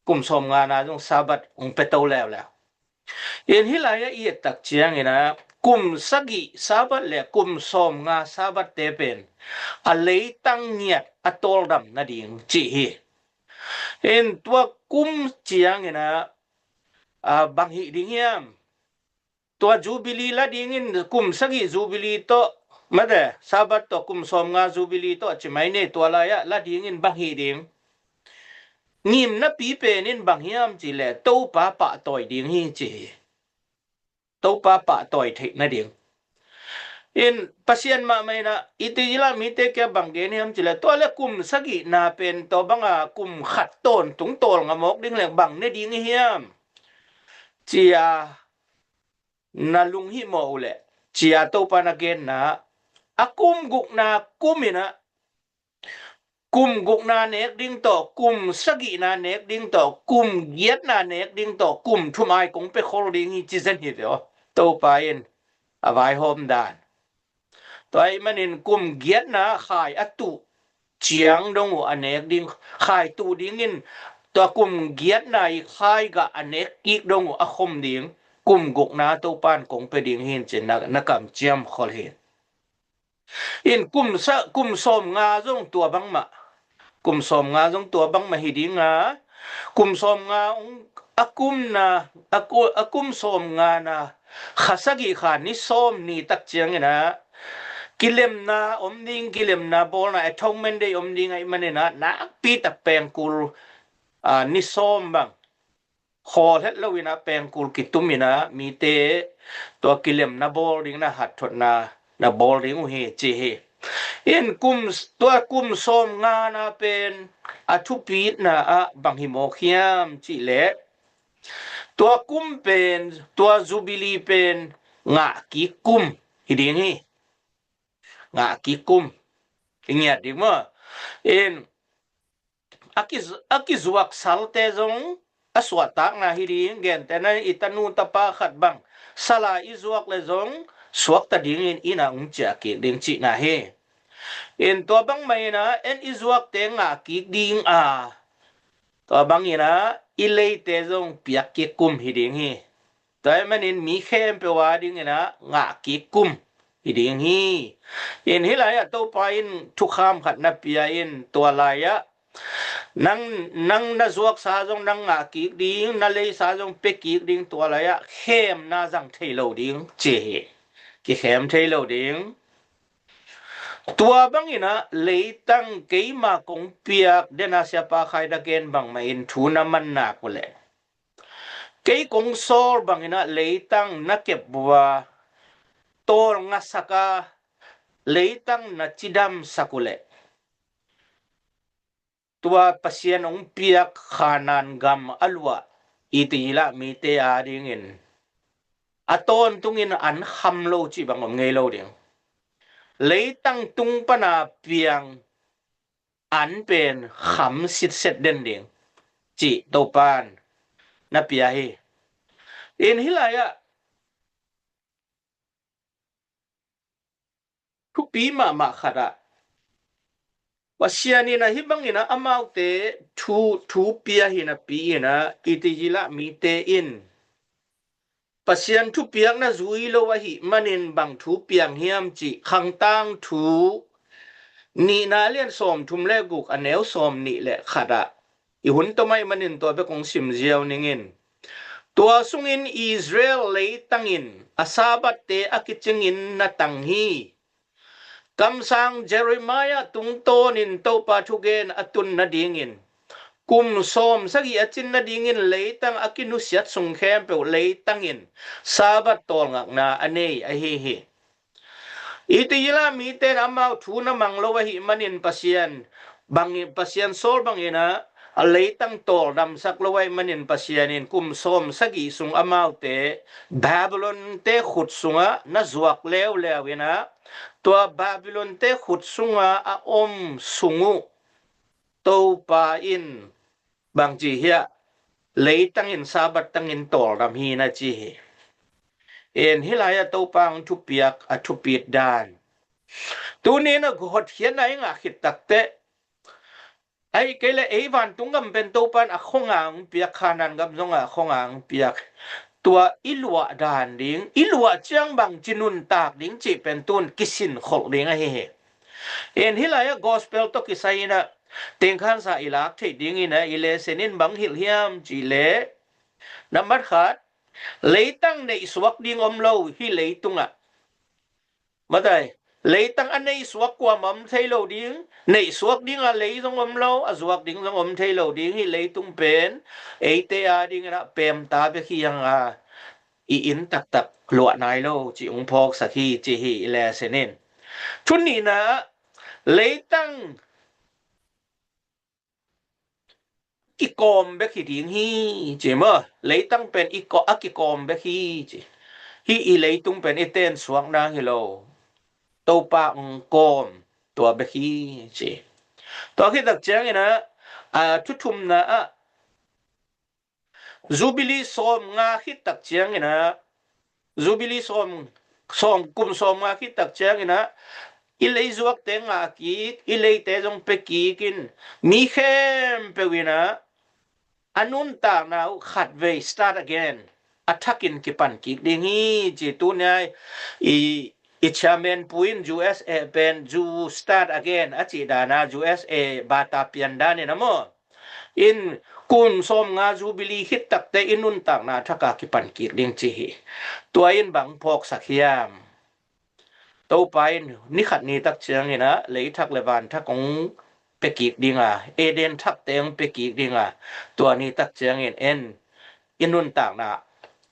kum sawmngana zong Sabbath hong pia to leuleu. In hih lai-ah i et tak ciangin ah kum sagih Sabbath le kum sawmnga Sabbath-te pen a leitang ngiat a tawldam nading cih hi. In tua kum ciangin ah, a, bang hih ding hiam? Tua Jubilee la dingin kum sagih Jubilee tawh, mate, Sabbath tawh kum sawmnga Jubilee tawh ci mai ni, tua lai-ah la dingin bang hih ding? Ngimnapi pen in bang hiam cih leh Topa pahtawi ding hi ci hi. Topa pahtawi theih nading. In Pasian mahmah in ah i Israel mite kiang bang gen hiam cih leh, tua leh kum sagihna pen tua banga kum khat tawntung tawlnga mawk ding leh bang ne ding i hiam? Ci-a na lunghimawh uh leh, ci-a Topa na genna, a kum gukna kum in ah, kum gukna nek ding tawh, kum sagihna nek ding tawh, kum giatna nek ding tawh, kum thum ai kong pia khol ding hi ci zen hi ve aw. Topa in a vaihawm dan. Tua ahih manin kum giatna khai a tuh ciang dong uh a nek ding, khai tuh dingin tua kum giatna i khai gah a nek kik dong uh a khom ding, kum gukna Topa in kong pia ding hi in ci na, na kamciam khol hi. In kum sa, kum sawmnga zong tua bangmah, kum sawmnga zong tua bangmah hi ding a, kum sawmnga hong, a kumna, a ku-, a kum sawm ngana, kha sagih kha ni sawm ni tak ciangin ah, kilemna om ding, kilemna bawlna, atonement day om ding ahih manin ah, nakpi tak pengkul, aa, ni sawm bang khawl het lo in ah, pengkul kitum in ah, mite tua kilemna bawl ding, na hatthotna na bawl ding uh hi, ci hi. In kum, tua kum sawm ngana pen a thupitna ah bang hi mawk hiam cih leh, tua kum pen, tua Jubilee pen ngahkik kum hi ding hi. Ngahkik kum. I ngiat ding maw? In, a ki-, a kizuak salte zong a suahtakna hi ding, gentehna i tanu tapa khat bang sala i zuak le zong suakta dingin inn ah hong ciah kik ding cihna hi. In tua bangmah in ah, en i zuakte ngah kik ding a, tua bangin ah i leite zong piak kik kum hi ding hi. Tua ahih manin mi khempeuh a dingin ah ngah kik kum hi ding hi. In hih lai-ah Topa in thukham khat na pia in, tua lai-ah nang, nang na zuaksa zong nang ngah kik ding, na leisa zong pia kik ding, tua lai-ah khemna zang thei lo ding, ci hi. Kikhem thei lo ding. Tua bangin ah leitang keima kong piak, den a siapa Khai Da Gen bangmah in thu na man nak uh leh, kei kong sawl bangin ah leitang na kep uh a, tawlngasak a, leitang na cidamsak uh leh, tua Pasian hong piak Khanaan gam a luah Itizila mite a dingin a tawntungin an kham lo cih bang om ngei lo ding. Leitang tung pana piang an pen kham sitset den ding, cih Topan na pia hi. In hih lai-ah thupi mahmah khat ah, Pasian in ah hih bangin ah amaute thu, thu pia hi napi in ah, Itizila mite in Pasian thupiakna zui lo ahih manin bang thu piang hiam cih Khangtangthu nihna lian sawmthum le guk, a neu sawmnih le khat ah i hun tom ahih manin tua bek kong sim ziau ning in. Tua sungin Israel leitang in a Sabbath-te a kicingin na tang hi. Kamsang Jeremiah tungtawnin Topa thugen a tun nadingin, kum sawm sagih a cin nadingin leitang a kinusiat sung khempeuh leitang in Sabbath tawlngakna a nei ahi hi. Itizila mite in amau thu na mang lo ahih manin Pasian, bangin, Pasian sawl bangin ah a leitang tawldamsak lo ahih manin Pasian in kum sawm sagih sung amaute Babylon-te khut sungah na zuak leuleu in ah, tua Babylon-te khut sungah a om sung uh Topa in bang ci hiam, leitang in Sabbath tangin tawldam hi na ci hi. In hih lai-ah Topa hong thupiak a thupit dan, tuni in ah hotkhiatna i ngah khit takteh, ahih kei leh ei vantung gam pen Topa in a khonga hong piak, Khanaan gam zong a khonga hong piak, tua i luah dan ding, i luah ciang bang ci nuntak ding cih pen tun kisin kholh ding ahi hi. In hih lai-ah gospel tawh kisai in ah tengkhansa i lak theih dingin ah i lesson in bang hilh hiam cih leh, nambat khat, leitang neihsuak ding om lo hih leitungah. Matai, leitang a neihsuak kuamah om thei lo ding, neihsuak ding a lei zong om lo, a zuak ding zong om thei lo ding, hih leitung pen eite a dingin ah pemta bek hi hang a, i inn taktak luah nai lo cih hong phawksak hi, ci hi i lesson in. Thu nihna, leitang kikawm bek hi ding hi, ci maw? Leitang pen i kaw-, a kikawm bek hi, ci. Hih i leitung pen i tensuak nang hi lo. Topa hong kawm tua bek hi, ci. Tua khit tak ciangin ah, a, thu thumna ah, Jubilee sawm nga khit tak ciangin ah, Jubilee sawm, sawm, kum sawm nga khit tak ciangin ah, i leizuakte ngah kik, i leite zong pia kik in, mi khempeuh in ah a nuntakna uh khatvei start again, a thakin kipan kik ding hi, ci. Tuni-a i, i chairman pu in U S A pen Jew start again a cih dan a, U S A bata pian dan in a maw. In Kum sawmnga Jubilee khit takte i nuntakna thak a kipan kik ding ci hi. Tua in bang phawksak hiam? Topa in ni khat ni tak ciangin ah lei thak le van thak hong pia kik ding a, Eden thakte hong pia kik ding a, tua ni tak ciangin en i nuntakna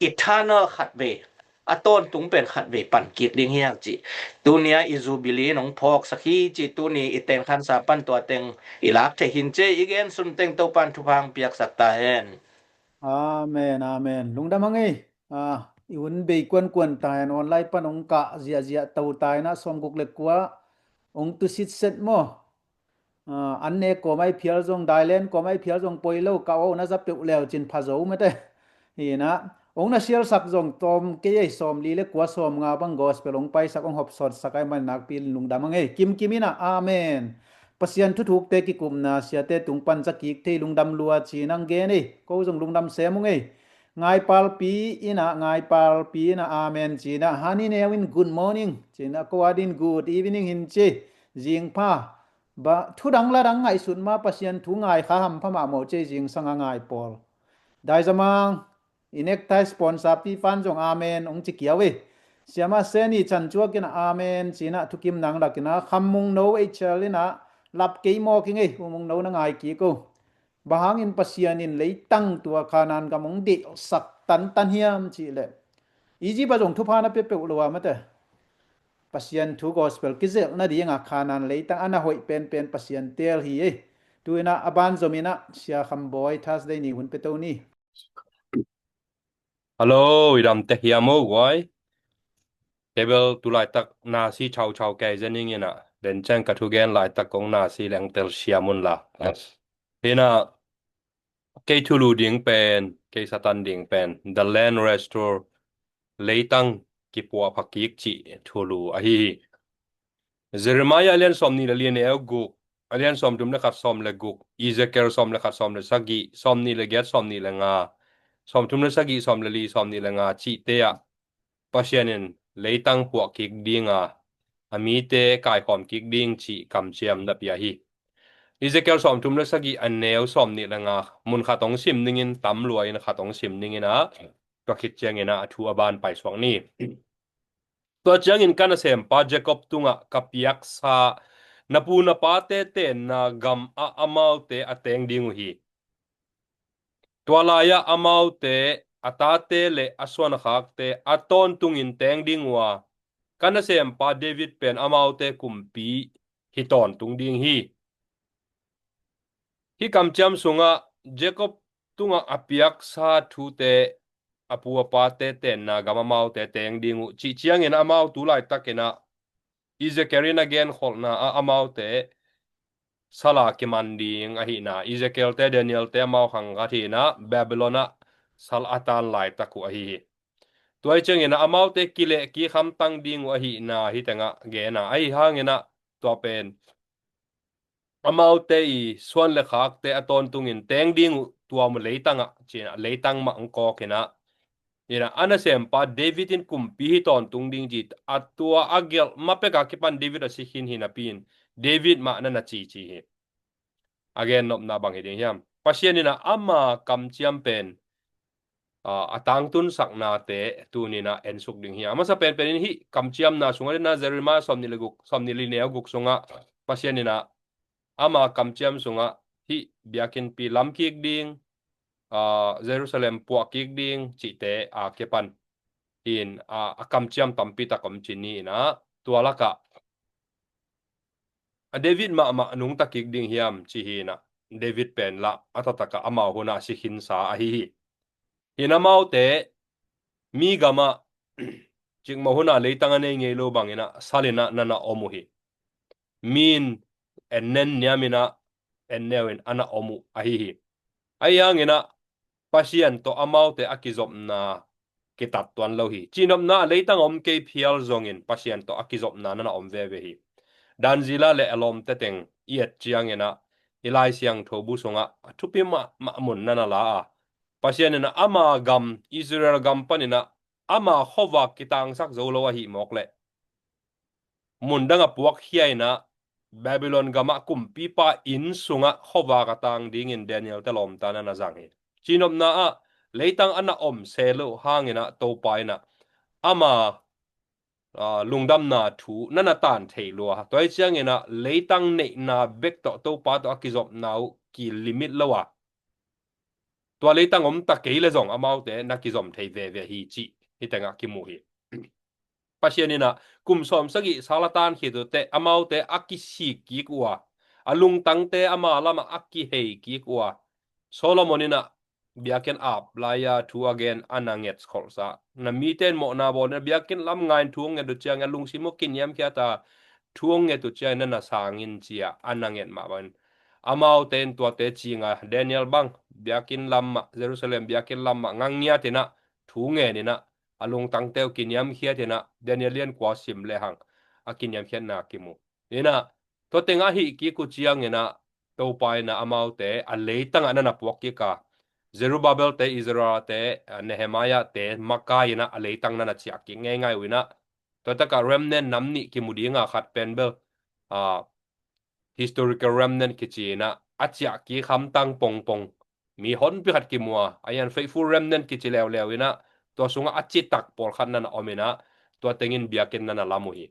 eternal khat vei, a tawntung pen khat vei pan kik ding hi hang ci. Tuni a i Jubilee in hong phawksak hi ci, tuni i tenkhansa pan tua teng i lak thei hi in ci, i gen sun teng Topa in thupha hong piaksak ta hen. Amen, amen. Lungdam hang ei. Ah, i hun bei kuankuan ta hen, online pan hong kah ziahziah to ta in ah, sawmguk le kua hong tusit set maw? Ah, an ne kawm ai phial zong, Thailand kawm ai phial zong poi lo, ka aw na za peuh leu cin pha zo mate. Hi in ah, hong na sialsak zong tawm kei ei, sawmli le kua, sawmnga bang gospel hong paisak, hong hopsawtsak ai man nakpi lungdam hang ei. Kimkim in ah, amen. Pasian thuthukte kikupna siate tung pan za kik thei lungdam lua ci in hong gen ei. Ko zong lungdam sem ung ei. Ngaipalpi in ah, Ngaipalpi in ah, amen ci in ah, Hani Neu in good morning ci in ah, ko a din good evening hi in ci. Zing pha. Ba, thu dang la dang ngaihsut ma, Pasian thu ngai kha hampha mahmah ci ei, zingsang a ngai pawl. Daizamang, i necktie sponsor pi fan zong amen hong ci kiau ei. Siama Seni Chan Cuak in ah amen ci in ah, thukim nang lak in ah, Kham Mung No H L in ah, lap kei mawk ing ei, U Mung No na ngai kik o. Bang hangin Pasian in leitang tua Kanaan gam hong delhsak tantan hiam cih leh, Egypt ah zong thupha na pia peuh lo a mate. Pasian thu gospel kizelh nading a Kanaan leitang a na hoih penpen Pasian teel hi ei. Tu in ah a ban zom in ah Sia Kham Bawi Thursday ni hun pia to ni. Hello, i dam tek hiam o guai? Kei bel tu laitak nasi chauchau kei zen ing in ah, den ciang ka thugen laitak kong nasi leng telsiam un la. Hi in ah, kei thulu ding pen, kei Satan ding pen, The Land Restore, leitang kipuah pha kik cih thulu ahi hi. Jeremiah a lian sawmnih le li, a neu guk, a lian sawmthum le khat, sawm le guk, Ezekiel sawm le khat, sawm le sagih, sawmnih le giat, sawmnih le nga, sawmthum le sagih, sawm le li, sawmnih le nga cihte ah Pasian in leitang puah kik ding a, a mite kaikhawm kik ding cih kamciam na pia hi. Ezekiel sawmthum le sagih, a neu sawmnih le nga, mun khat hong sim ning in, tam lua in khat hong sim ning in ah, tua khit ciangin ah a thu a ban paisuak ni. Tua ciangin ka nasempa Jacob tungah ka piaksa na pu na pate tenna gam ah amaute a teng ding uh hi. Tua lai-ah amaute, a tate le a suankhakte a tawntungin teng ding uh a, ka nasempa David pen amaute kumpi hi tawntung ding hi. Hih kamciam sungah Jacob tungah a piaksa thute, a pu a pate tenna gam amaute teng ding uh cih ciangin amau tu laitakin ah Ezekiel in a genkholhna ah amaute sal a kiman ding ahihna, Ezekiel te, Daniel te amau khang khat hi in ah Babylon ah sal a tan laitak uh ahi hi. Tua hi ciangin ah amaute kileh kik hamtang ding uh ahihna hih tengah gen a, ahi hangin ah tua pen amaute i suan le khakte a tawntungin teng ding uh tua mu leitangah, ci in ah leitang mah hong kawk in ah, hi in ah a nasempa David in kumpi hi tawntung ding ci, a tua a gelh ma pek a kipan David a si khin hi napi in David mah na na ci ci hi. A gennopna bang hi ding hiam? Pasian in ah ama kamciam pen, ah, a tangtun saknate tuni in ah ensuk ding hi. A masa penpen in hih kamciamna sungah, dena Jeremiah sawmnih le guk, sawmnih le li, neu guk sungah Pasian in ah ama kamciam sungah hih biakinnpi lam kik ding, ah, Jerusalem puah kik ding cihte a kipan in, ah, a kamciam tampi tak om ci ni in ah, tua lakah a David mahmah nungta kik ding hiam ci hi in ah, David pen lah a taktak ah amau hun ah si khinsa ahi hi. Hi in amaute mi gam ah cikmah hun ah leitang a nei ngei lo bangin ah sal in ah na na om uh hi. Mi in en nen niam in ah en neu in a na om uh ahi hi. Ahi hangin ah Pasian tawh amaute a kizopna kitat tuan lo hi. Cihnopna ah leitang a om kei phial zongin Pasian tawh a kizopna na na om veve hi. Dan Zila le a lawmte teng i et ciangin ah i Lai Siangtho bu sungah a thupi mahmah mun na na la a, Pasian in ah ama gam, Israel gam panin ah ama khuavak kitangsak zo lo ahih mawk leh mun dang a puakkhia in ah Babylon gamah kumpipa inn sungah khuavak a tang dingin Daniel te lawmta na na zang hi. Cinopna ah leitang a na om se loh hangin ah Topa in ah ama, aa, lungdamna thu na na tan thei lua. Tua hi ciangin ah leitang neihna bek tawh Topa tawh a kizopna uh kilimit lo a, tua leitang om ta kei le zong amaute na kizom thei veve hi cih hih tengah kimu hi. Pasian in ah kum sawm sagih sal a tan khit uh teh amaute a kisik kik uh a, a lungtangte ama lamah a kihei kik uh a, Solomon in ah biakinn ap lai-a thu a gen a na nget kholhsa, na mite in mawhna bawl in ah biakinn lam ngai in thu hong nget uh ciangin a lungsim uh kiniamkhiat a, thu hong nget uh ciangin na na sang in ci-a a na nget mah bangin amaute in tuate cinga Daniel bang biakinn lam mah, Jerusalem biakinn lam mah ngangiat in ah thu ngen in ah a lungtangte uh kiniamkhiat in ah Daniel lian kua sim le hang a kiniamkhiatna kimu. In ah tua teng a hih kik uh ciangin ah Topa in ah amaute a leitang ah na na puak kik a, Zerubbabel te, Ezra te, aa, Nehemiah te makai in ah a leitang na na ciah kik ngeingai uh in ah tua takah remnant nam nih kimu ding a, khat pen bel, aa, historical remnant kici in ah a ciah kik hamtang pongpong, mi honpi khat kimu a, a hiang faithful remnant kici leuleu in ah tua sungah a citak pawlkhat na na om in ah tua tengin biakinn na na lam uh hi.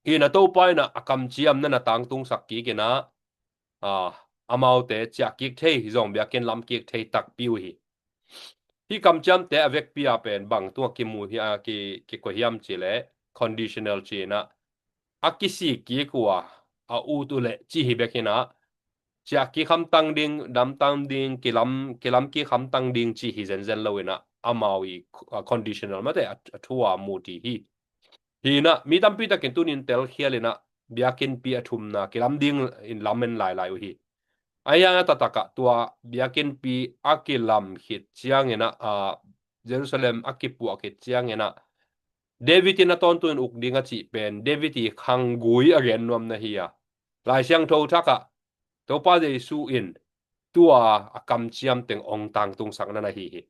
Hi in ah Topa in ah a kamciam na na tangtungsak kik in ah, aa, amaute ciah kik thei, hi zong biakinn lam kik thei takpi uh hi. Hih kamciamte a vekpi a pen bang tungah kimu hi a, ki, kikoih hiam cih leh conditional ci in ah a kisik kik uh a, a ut uh leh cih hi bek in ah ciah kik hamtang ding, damtang ding, kilam, kilam kik hamtang ding cih hi zenzen lo in ah amau i, aa, conditional mate a, a thu a mu ti hi. Hi in ah mi tampi takin tunin telkhial in ah biakinnpi a thumna kilam ding in lam en lailai uh hi. A hiang a taktak ah tua biakinnpi a kilam khit ciangin ah, aa, Jerusalem a kipuah khit ciangin ah David in a tawntung in uk ding a cih pen David i khanggui a gen nuam na hi a, Lai Siangtho thak ah Topa Jesu in tua a kamciam teng ong tangtungsak na na hi hi.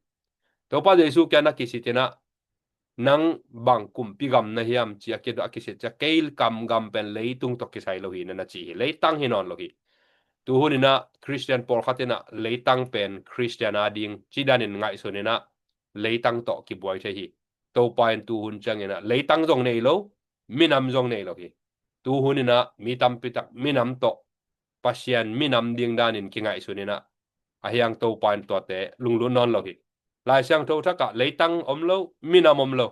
Topa Jesu kiang a kisit in ah nang bang kumpi gam na hiam ci a ki, a kisit ciang kei kam gam pen leitung tawh kisai lo hi na na ci hi, leitang hi nawn lo hi. Tuhun in ah Christian pawlkhat in ah leitang pen Christian a ding ci danin ngaihsun in ah leitang tawh kibuai thei hi. Topa in tuhun ciangin ah leitang zong nei lo, minam zong nei lo hi. Tuhun in ah mi tampi tak minam tawh Pasian minam ding danin kingaihsun in ah a hiang Topa in tuate lunglut nawn lo hi. Lai Siangtho thak ah leitang om lo, minam om lo,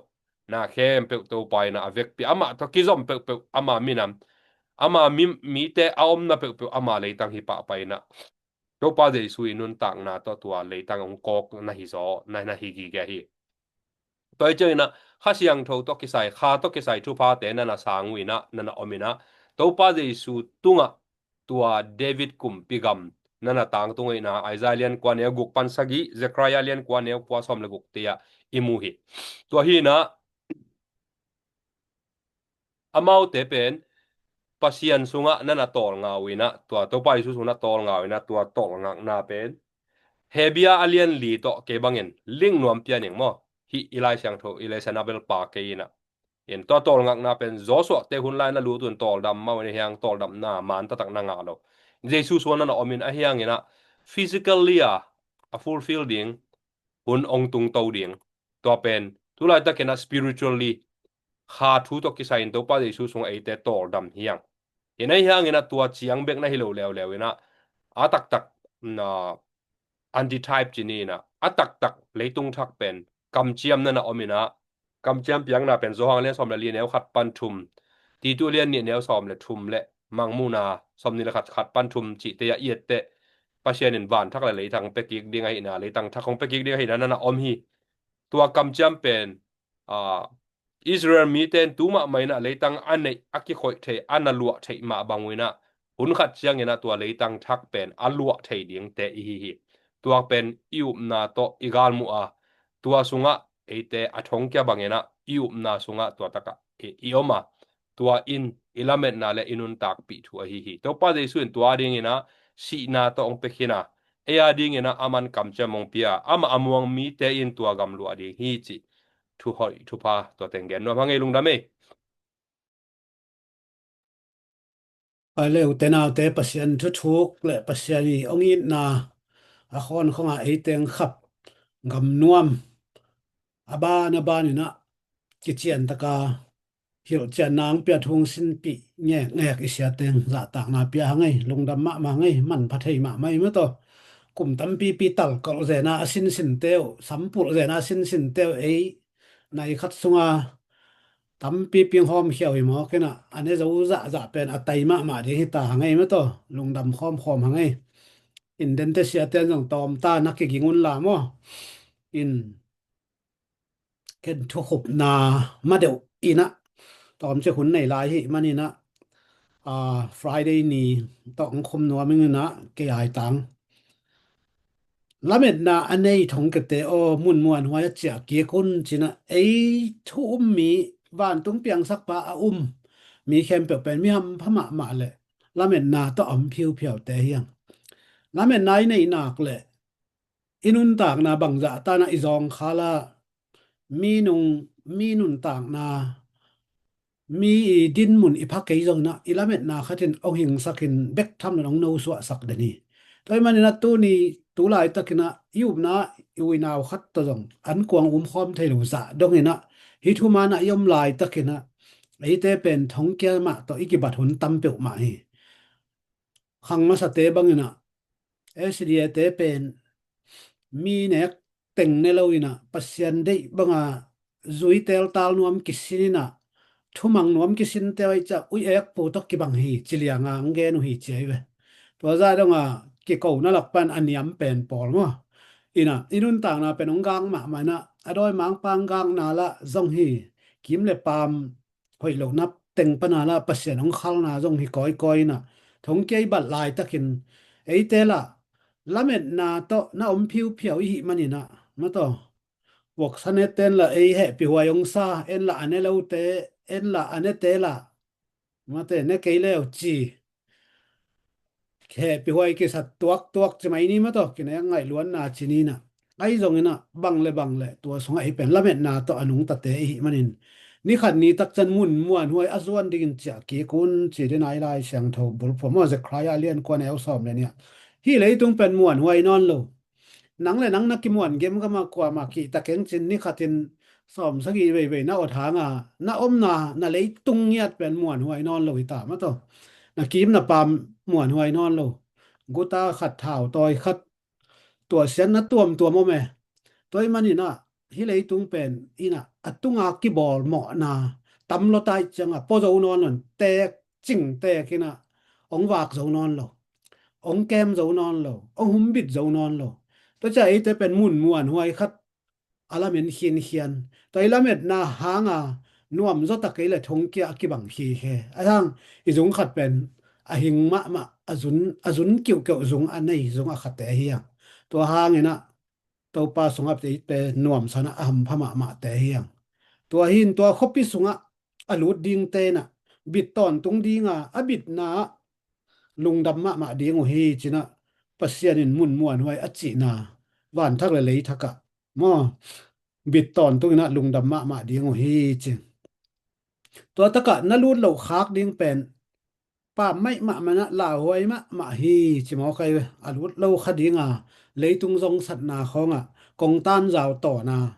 na khempeuh Topa in ah a vekpi, amah tawh kizom peuhpeuh ama minam, ama mi, mite a omna peuhpeuh ama leitang hi pahpah in ah Topa Jesu i nuntakna tawh tua leitang ong kawk na hi zaw, na, na hi gige hi. Tua hi ciangin ah Kha Siangtho tawh kisai, Kha tawh kisai thuphate na na sang uh in ah, na na om in ah Topa Jesu tungah tua David kumpi gam na na tangtung uh in ah Isaiah lian kua neu guk pan sagih, Zechariah lian kua neu kua sawm le guk te ah i mu hi. Tua hi in ah amaute pen Pasian sungah na na tawlnga uh in ah, tua Topa Jesu sungah na tawlnga uh in ah, tua tawlngakna pen Hebru a lian li tawh kei bangin link nuam pia ning maw? Hih i Lai Siangtho i lesson a bel pa kei in ah. In tua tawlngakna pen Joshua te hun lai na lut un tawldam mah uh in a hiang tawldamna man taktak na ngah lo. Jesu sungah na na om in a hiang in ah physically a, a fulfill ding, hun ong tungto ding. Tua pen tu laitakin ah spiritually Kha thu tawh kisai in Topa Jesu sungah eite tawldam hi hang. In a hiang in ah tua ciang bek na hi lo leuleu in ah a taktak, na, antitype ci ni in ah a taktak leitung thak pen kamciam na na om in ah, kamciam piakna pen Johan lian sawm le li neu khat pan thum, Titu lian nih neu sawm le thum le Mangmuhna sawm nih le khat, khat pan thum cihte ah i et teh Pasian in van thak le leitang pia kik ding ahihna, leitang thak hong pia kik ding ahihna na na om hi. Tua kamciam pen, aa, Israel mite in tu mahmah in ah leitang a neih, a kikhoih thei, a na luah theih mah bang uh in ah hun khat ciangin ah tua leitang thak pen a luah thei dingte i hi hi. Tua pen i upna tawh i galmuh a, tua sungah eite a thongkia bangin ah i upna sungah tua takah i, i om a, tua in i lametna le i nuntakpih thu ahi hi. Topa Jesu in tua dingin ah sihna tawh hong pia khin a, ei a dingin ah aman kamciam hong pia, amah a muang mite in tua gam luah ding hi cih thu hoih thupha tua teng gen nuam hang ei. Lungdam ei. Pai le u te nau te, Pasian thuthuk le Pasian i hong itna a khawnkhong a ei teng khap gamnuam a ban a ban in ah kician taka hilhcianna hong pia thu hong sinpih ngekngek i sia teng zahtakna pia hang ei, lungdam mahmah hang ei, manpha thei mahmah ei maw taw. Kum tampipi talkolh zena a sinsinte uh, sampulh zena a sinsinte uh ei nai khat sunga tampipi hawmkhia uh hi mawk in ah, a ne zo zahzah pen a tai mahmah ding hi ta hang ei maw taw. Lungdam khawmkhawm hang ei. In dente siate zong tawmta na kiging un la maw. In ken thukhupna ma deuh in ah tawmcik hun nei lai hi man in ah, ah, Friday ni tawh hong khum nuam ing in ah kei ai tang. Lametna a nei thongkiate aw, mun muanhuai a ciah kik un ci in ah, ei thu um mi, vantung piangsakpa a um mi khempeuh pen mi hampha mahmah le lametna tawh a om phiuphiaute hi hang. Lametna i neih nak le i nuntakna bangzah tan ah i zawngkhal a, mi nung, mi nuntakna, mi i dinmun i pha kei zong in ah i lametna khat in hong hingsak in bek tham lo in hong nosuahsak den hi. Tua ahih man in ah tuni tu laitak in ah i upna i u i nau khat tawh zong an kuang um khawm thei lo zah dong in ah, hih thuman ah i om laitak in ah eite pen thongkia mah tawh i kibat hun tam peuhmah hi. Khang masate bang in ah S D A te pen mi nek teng ne lo in ah Pasian deih banga zui teltal nuam kisin in ah thumang nuam kisinte uh ahih ciang ui ek pu tawh kibang hi ci lianga hong gen uh hi ci ahi ve. Tua zah donga kikona lak pan a niam pen pawl maw. In ah i nuntakna pen hong gak mahmah in ah a dawi mangpa hong gakna lah zong hi, kim le paam hoih lohna teng pana lah Pasian hong khalna zong hi kawikawi in ah, thongkia i bat laitakin eite lah lametna tawh na om phiuphiau i hih man in ah, maw taw, voksa neten lah ei hehpihhuai hong sa, en lah a ne lote, en lah a nete lah, mate, ne kei leu ci, hehpihhuai kisat tuaktuak ci mai ni maw taw, kinek ngaihluatna ci ni in ah. Ahi zong in ah bang le bang le tua sungah i pen lametna tawh a nungtate i hih man in, ni khat ni tak ciang mun muanhuai a zuan dingin ciah kik un ci den a i Lai Siangtho bulphuh maw, Zekhariah a lian kua, neu sawm le nih ah, hih leitung pen muanhuai nawn lo. Nang le nang na kimuan gemgam a kuamah kihta keng cin, ni khat in sawm sagih veivei na awt hanga na omna na leitung ngiat pen muanhuai nawn lo hi ta maw taw. Na kim na paam muanhuai nawn lo. Guta khat, thautawi khat, tuahsiatna tuamtuam om e. Tua ahih man in ah hih leitung pen in ah a tunga kibawl mawhna tam lua ta ahih cianga pua zo nawn lo in, teek cing teek in ah hong vak zo nawn lo, hong kem zo nawn lo, hong humbit zo nawn lo. Tua ciang eite pen mun muanhuai khat a lamen khinkhian. Tua i lametna hanga nuamzaw ta kei le thongkia a kibang khikhe. A hang i zung khat pen a hing mahmah, a zun, a zun kiuhkeuh zung, a nei zung a khate hi hang. Tua hangin ah Topa sungah eite nuamsa in ah a hampha mahmahte hi hang. Tua hi in tua khuapi sungah a lut dingte in ah bit tawntung dinga, a bitna ah lungdam mahmah ding uh hi ci in ah, Pasian in mun muanhuai a cihna, vanthak le leithak ah maw, bit tawntung in ah lungdam mahmah ding uh hi ci. Tua takah na lut loh khak ding pen pammaih mahmah in ah lauhuai mahmah hi ci mawk ahi ve. A lut lo kha dinga leitung zongsatna khawngah kong tanzau tawna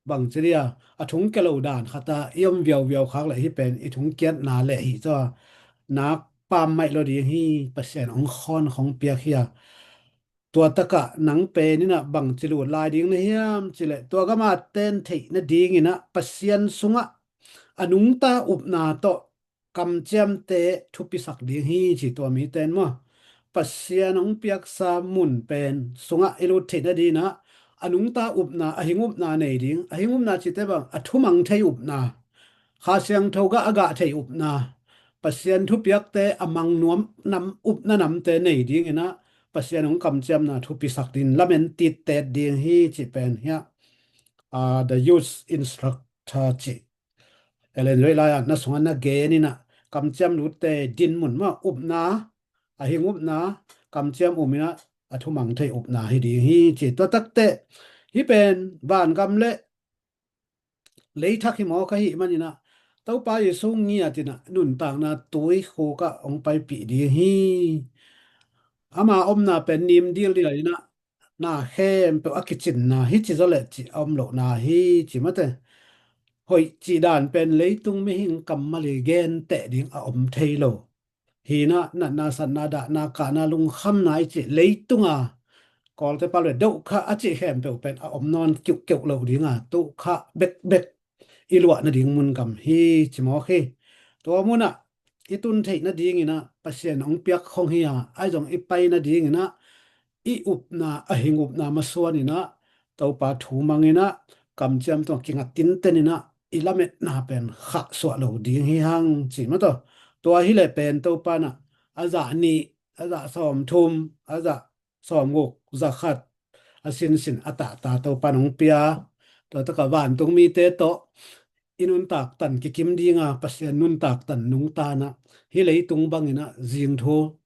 bangci dia a thungkia lo dan khat ah i om viauviau khak leh hih pen i thungkiatna leh hi zaw a, nak pammaih lua ding hi. Pasian hong khawn hong piak hi a, tua takah nang pen in ah bangci lut lai ding na hiam cih leh, tua gama ten theih nadingin ah Pasian sungah a nungta upna tawh kamciamte thupisak ding hi ci, tua mite in maw. Pasian hong piaksa mun pen sungah i lut theih nadingin ah a nungta upna, a hing upna nei ding. A hing upna cihte bang, a thumang thei upna, Kha Siangtho gah a gah thei upna, Pasian thupiakte a mang nuam nam, upna namte nei dingin ah Pasian hong kamciamna thupisak dingin lamen tittet ding hi cih pen hiah, ah, The Youth Instructor cih Ellen White lai-ah na sungah na gen in ah, kamciam lutte dinmun mah upna, a hing upna, kamciam um in ah a thumang thei upna hi ding hi ci. Tua takteh hih pen vangam le leithak hi mawk ahih manin ah, Topa Jesu ngiat in ah nuntakna tuikhuk ah hong paipih ding hi. Ama omna pen nim dildial in ah na khempeuh a kicinna hi, ci zaw leh cih a om lohna hi, ci mate. Hoih cih dan pen leitung mihing kammal i genteh ding a om thei lo. Hi in ah natna satna dahna kahna lungkhamna i cih leitung a Kawlte pau le dohkha a cih khempeuh pen a om nawn kiuhkeuh lo ding a, tohkha bekbek i luah nading mun gam hi, ci mawk hi. Tua mun ah i tun theih nading in ah Pasian hong piak khong hi a, ahi zong i pai nading in ah i upna, a hing upna masuan in ah Topa thu mang in ah kamciam tungah kinga tinten in ah i lametna pen khahsuah lo ding hi hang, ci mate. Tua hi leh pen Topa in ah a zah nih, a zah sawmthum, a zah sawmguk, za khat a sinsin a tahta Topa in hong pia. Tua takah vantung mite tawh i nuntak tan kikim ding a, Pasian nuntak tan nungta in ah hih leitung bang in ah zing thu,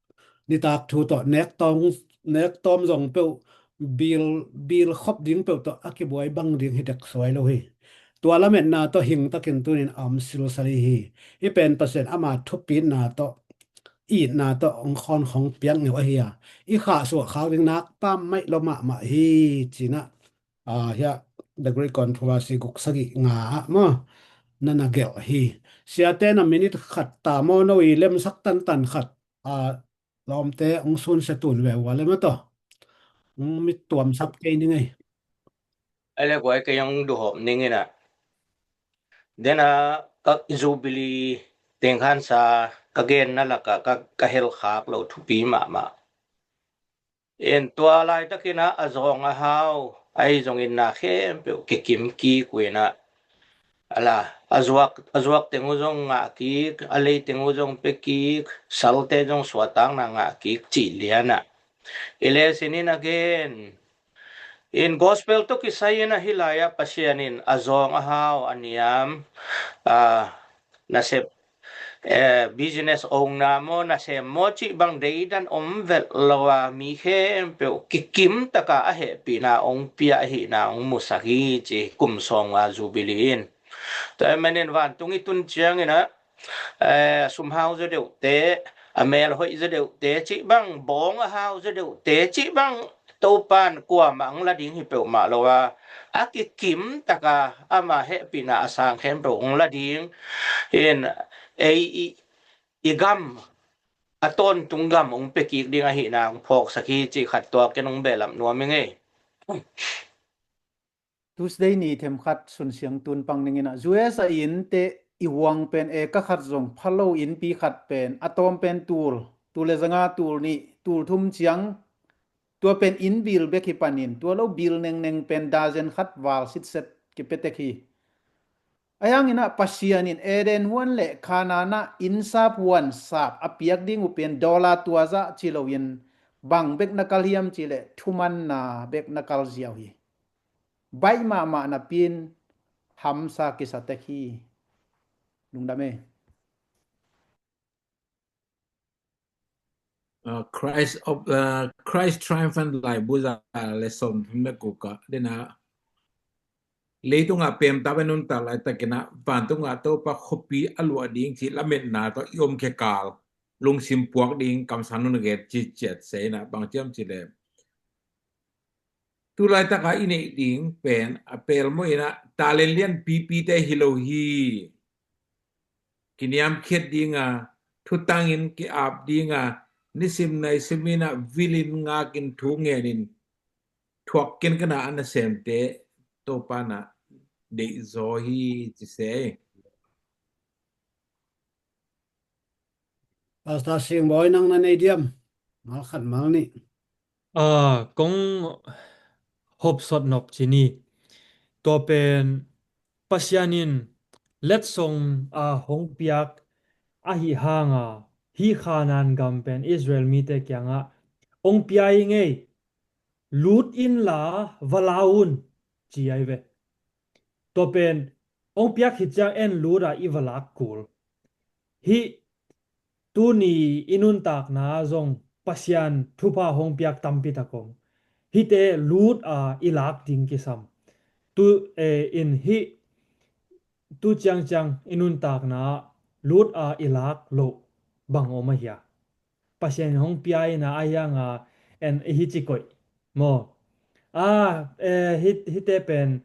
nitak thu tawh nek tawm, nek tawm zong peuh, bil, bil khop ding peuh tawh a kibuai bang ding hi dek suai lo hi. Tua lametna tawh hing takin tuni in a om silsal hi. Hih pen Pasian ama thupitna tawh, itna tawh hong khawn khong piak ngeu ahi a, i khahsuah khak ding nak pammaih lo mahmah hi, ci in ah, ah, hiah The Great Controversy guk sagih nga ah maw, na na gelh hi. Siate na minit khat ta maw, no i lemsak tantan khat, ah, lawmte hong sunsia tun ve ua le mate. Hong mit tuamsak kei ning ei. Ei le guai, kei hong duhawm ning in ah. Den a ka Jubilee tengkhansa ka genna lakah ka, ka helkhak lo thupi mahmah. In tua laitakin ah a zawng a hau ahi zongin na khempeuh kikim kik uh in ah, a la, a zuak, a zuak teng uh zong ngah kik, a lei teng uh zong pia kik, salte zong suahtakna ngah kik cih lian ah. I lesin in a gen in gospel tawh kisai in ah hih lai ah Pasian in a zawng a hau a niam, a, nasep, eh, business owner maw, nasem maw cih bang deidan om velh lo a, mi khempeuh kikim taka a hehpihna hong pia ahihna hong musak hi, ci kum sawmnga Jubilee in. Tua ahih manin vantung i tun ciangin ah, eh, sum hau zaw deuhte, a mel hoih zaw deuhte cih bang, bawng a hau zaw deuhte cih bang, Topa in kuamah hong la ding hi peuhmah lo a, a kikim taka ama hehpihna a sang khempeuh hong la ding. In ei i, i gam, a tawntung gam hong pia kik ding ahihna hong phawksak hi, cih khat tua ken hong behlap nuam ing ei. Tuesday ni themkhat sunsiang tun pang ning in ah, U S A in teh i huang pen eka khat zong pha lo, innpi khat pen a tawm pen tul, tul le zanga, tul nih, tul thum ciang, tua pen inn bil bek hi panin, tua lo bil nengneng pen dazen khat val sitset kipia tek hi. Ahi hangin ah Pasian in Eden huan le Kanaan ah innsap huan sap a piak ding uh pen dollar tua zah ci loin bang bek na kal hiam cih leh thumanna bek na kal ziau hi. Baih mahmah napi in hamsa kisa tek hi. Lungdam e. Uh, Christ of, uh, Christ Triumphant Life buza le sawmthum le guk ah den a, leitungah pemtap a nuntak laitakin ah vantungah Topa khuapi a luah ding cih lametna tawh i omkhia kal, lungsim puak ding kamsang nung na gen ci ciat se in ah bang ci hiam cih leh, tu laitakah i neih ding pen a pelmawh in ah talent lianpipite hi lo hi. Kiniamkhiat ding a, thutangin ki-ap ding a, nisim naisim in ah vilin ngakin thu ngenin thuak kenken a nasemte Topa in ah deihzaw hi ci se. Pastor Singbawi, nang na nei diam? Mal khat mal nih. Ah, kong hopsot nop ci ni. Tua pen Pasian in letsong a hong piak ahi hanga, hih Kanaan gam pen Israel mite kiangah hong pia hi ing ei, lut inla va la un, ci ahi ve. Tua pen hong piak hi ciang en lut a i va lak kul. Hih tuni i nuntakna zong Pasian thupha hong piak tampi tak om. Hihte lut a i lak ding kisam. Tu, eh, in hih tu ciangciang i nuntakna ah lut a i lak loh bang om a hia? Pasian in hong pia in a, a hiang a en i hi ci koih maw? A, eh, hi, hite pen,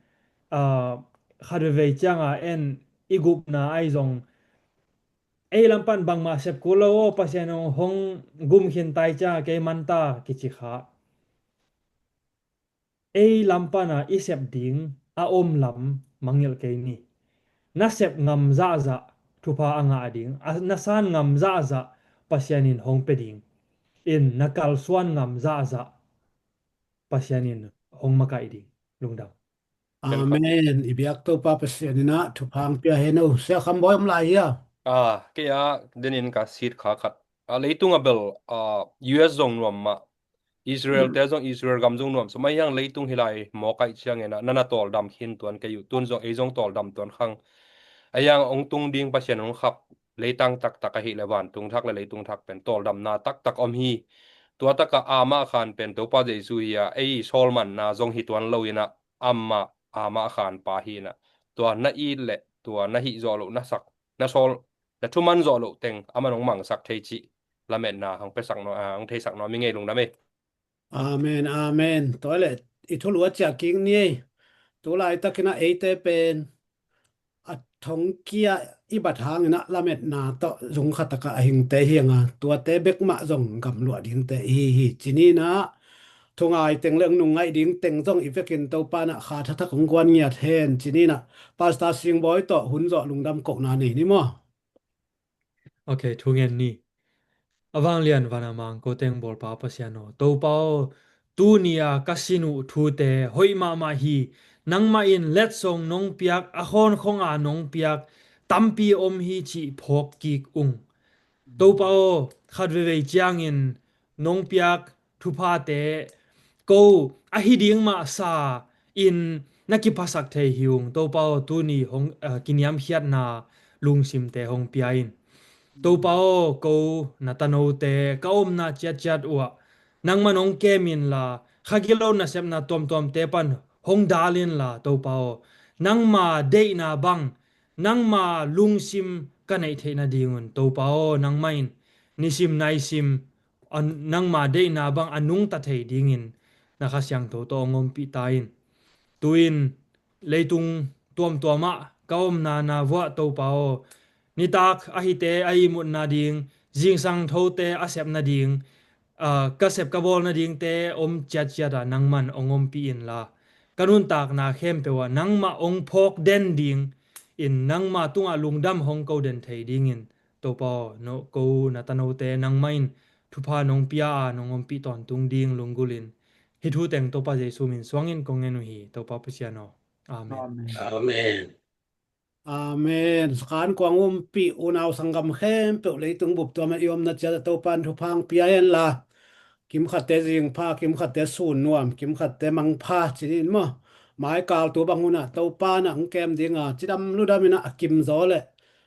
ah, khat veivei ciang a en i gupna ahi zong ei lam pan bangmah sep kul lo aw, Pasian hong, hong gum khin tai ciang a kei man ta kici kha. Ei lam pan a i sep ding a om lam mangngilh kei ni. Na sep ngam zahzah thupha a ngah ding, a, na san ngam zahzah Pasian in hong pia ding. In na kalsuan ngam zahzah Pasian in hong makaih ding. Lungdam. Amen. I biak Topa Pasian in a thupha hong pia hen aw. Sia Kham Bawi om lai hia? Ah, kei a denin ka sit kha khat. Ah, leitung a bel, ah, U S zong nuam mah. Israel te zong, Israel gam zong nuam. So mai hiang leitung hi lai mawk aih ciangin a, na na tawldam khin tuan kei uh. Tun zong ei zong tawldam tuan khang. A hiang hong tung ding Pasian hong khap leitang taktak ahi le vantung thak le leitung thak pen tawldamna taktak om hi. Tua taka amah khan pen Topa Jesu hi a, ei sawlmanna zong hi tuan lo in a, amah, amah khan pa hi in a. Tua na it le, tua na hih zawh loh, na sak, na sawl, na thuman zawh loh teng, aman hong mangsak thei cih lametna hong pesak nuam, ah, hong theisak nuam i ngei. Lungdam ei. Amen, amen. Tua le, i thulu a ciah kik ni ei. Tu laitakin a eite pen a thongkia i bat hangin a lametna tawh zung khat taka a hingte hi hang a, tuate bek mah zong gamluah dingte i hi hi. Ci ni in a, thungai teng le nungngaih ding teng zong i vekin Topa in a kha thathak hong guan ngiat hen. Ci ni in a, Pastor Sing Bawi tawh hun zawh lungdam kohna nei ni maw? Ok, thu ngen ni. A vanglian van a mang ko teng bawlpa Pasian aw, Topa aw, tuni a ka sin uh thute hoih mahmah hi. Nangmah in letsong nong piak, a khawnkhong a nong piak tampi om hi cih phawk kik ung. Topa aw, khat veivei ciangin nong piak thuphate ko ahi ding mah sa in na kiphasak thei hi ung. Topa aw, tuni hong, ah, kiniamkhiatna lungsimte hong pia in. Topa aw, ko na tanote ka omna ciatciat uh ah nangman hong kem inla, kha gilo nasepna tuamtuamte pan hong dal inla, Topa aw, nangma deihna bang, nangma lungsim ka neih theih nadingun, Topa aw, nangmah in nisim naisim a, nangma deihna bang a nungta thei dingin na Kha Siangtho tawh hong ompih ta in. Tu-in leitung tuamtuamah ka omna na vuah, Topa aw, nitak a hite a ihmutna ding, zingsang thote a sep nading, ah, ka sep ka bawl nadingte om ciatciat ah nangman hong ompih inla, ka nuntakna khempeuh ah nangmah hong phawk den ding in, nangma tungah lungdam hong ko den thei dingin, Topa aw, no, ko na tanote nangmah in thupha nong pia a nong ompih tawntung ding lunggulh in, hih thu teng Topa Jesu min suangin kong ngen uh hi, Topa Pasian aw. Amen. Amen. Amen. Amen. Sakan kuang umpih unau sanggam khempeuh leitung bup tuam ah i omna ciat ah Topa in thupha hong pia henla, kimkhatte zingpha, kimkhatte sun nuam, kimkhatte mangpha ci ni in maw? Mai kal tu bang hun ah Topa in a hong kem ding a, cidam ludam in a, a kim zaw le,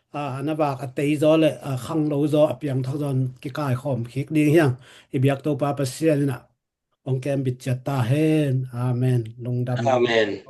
a, a na vak a tei zaw le, a, khanglo zaw, a piangthak zaw in kikaikhawm kik ding hi hang. I biak Topa Pasian in a hong kem bit ciat ta hen. Amen. Lungdam. Amen.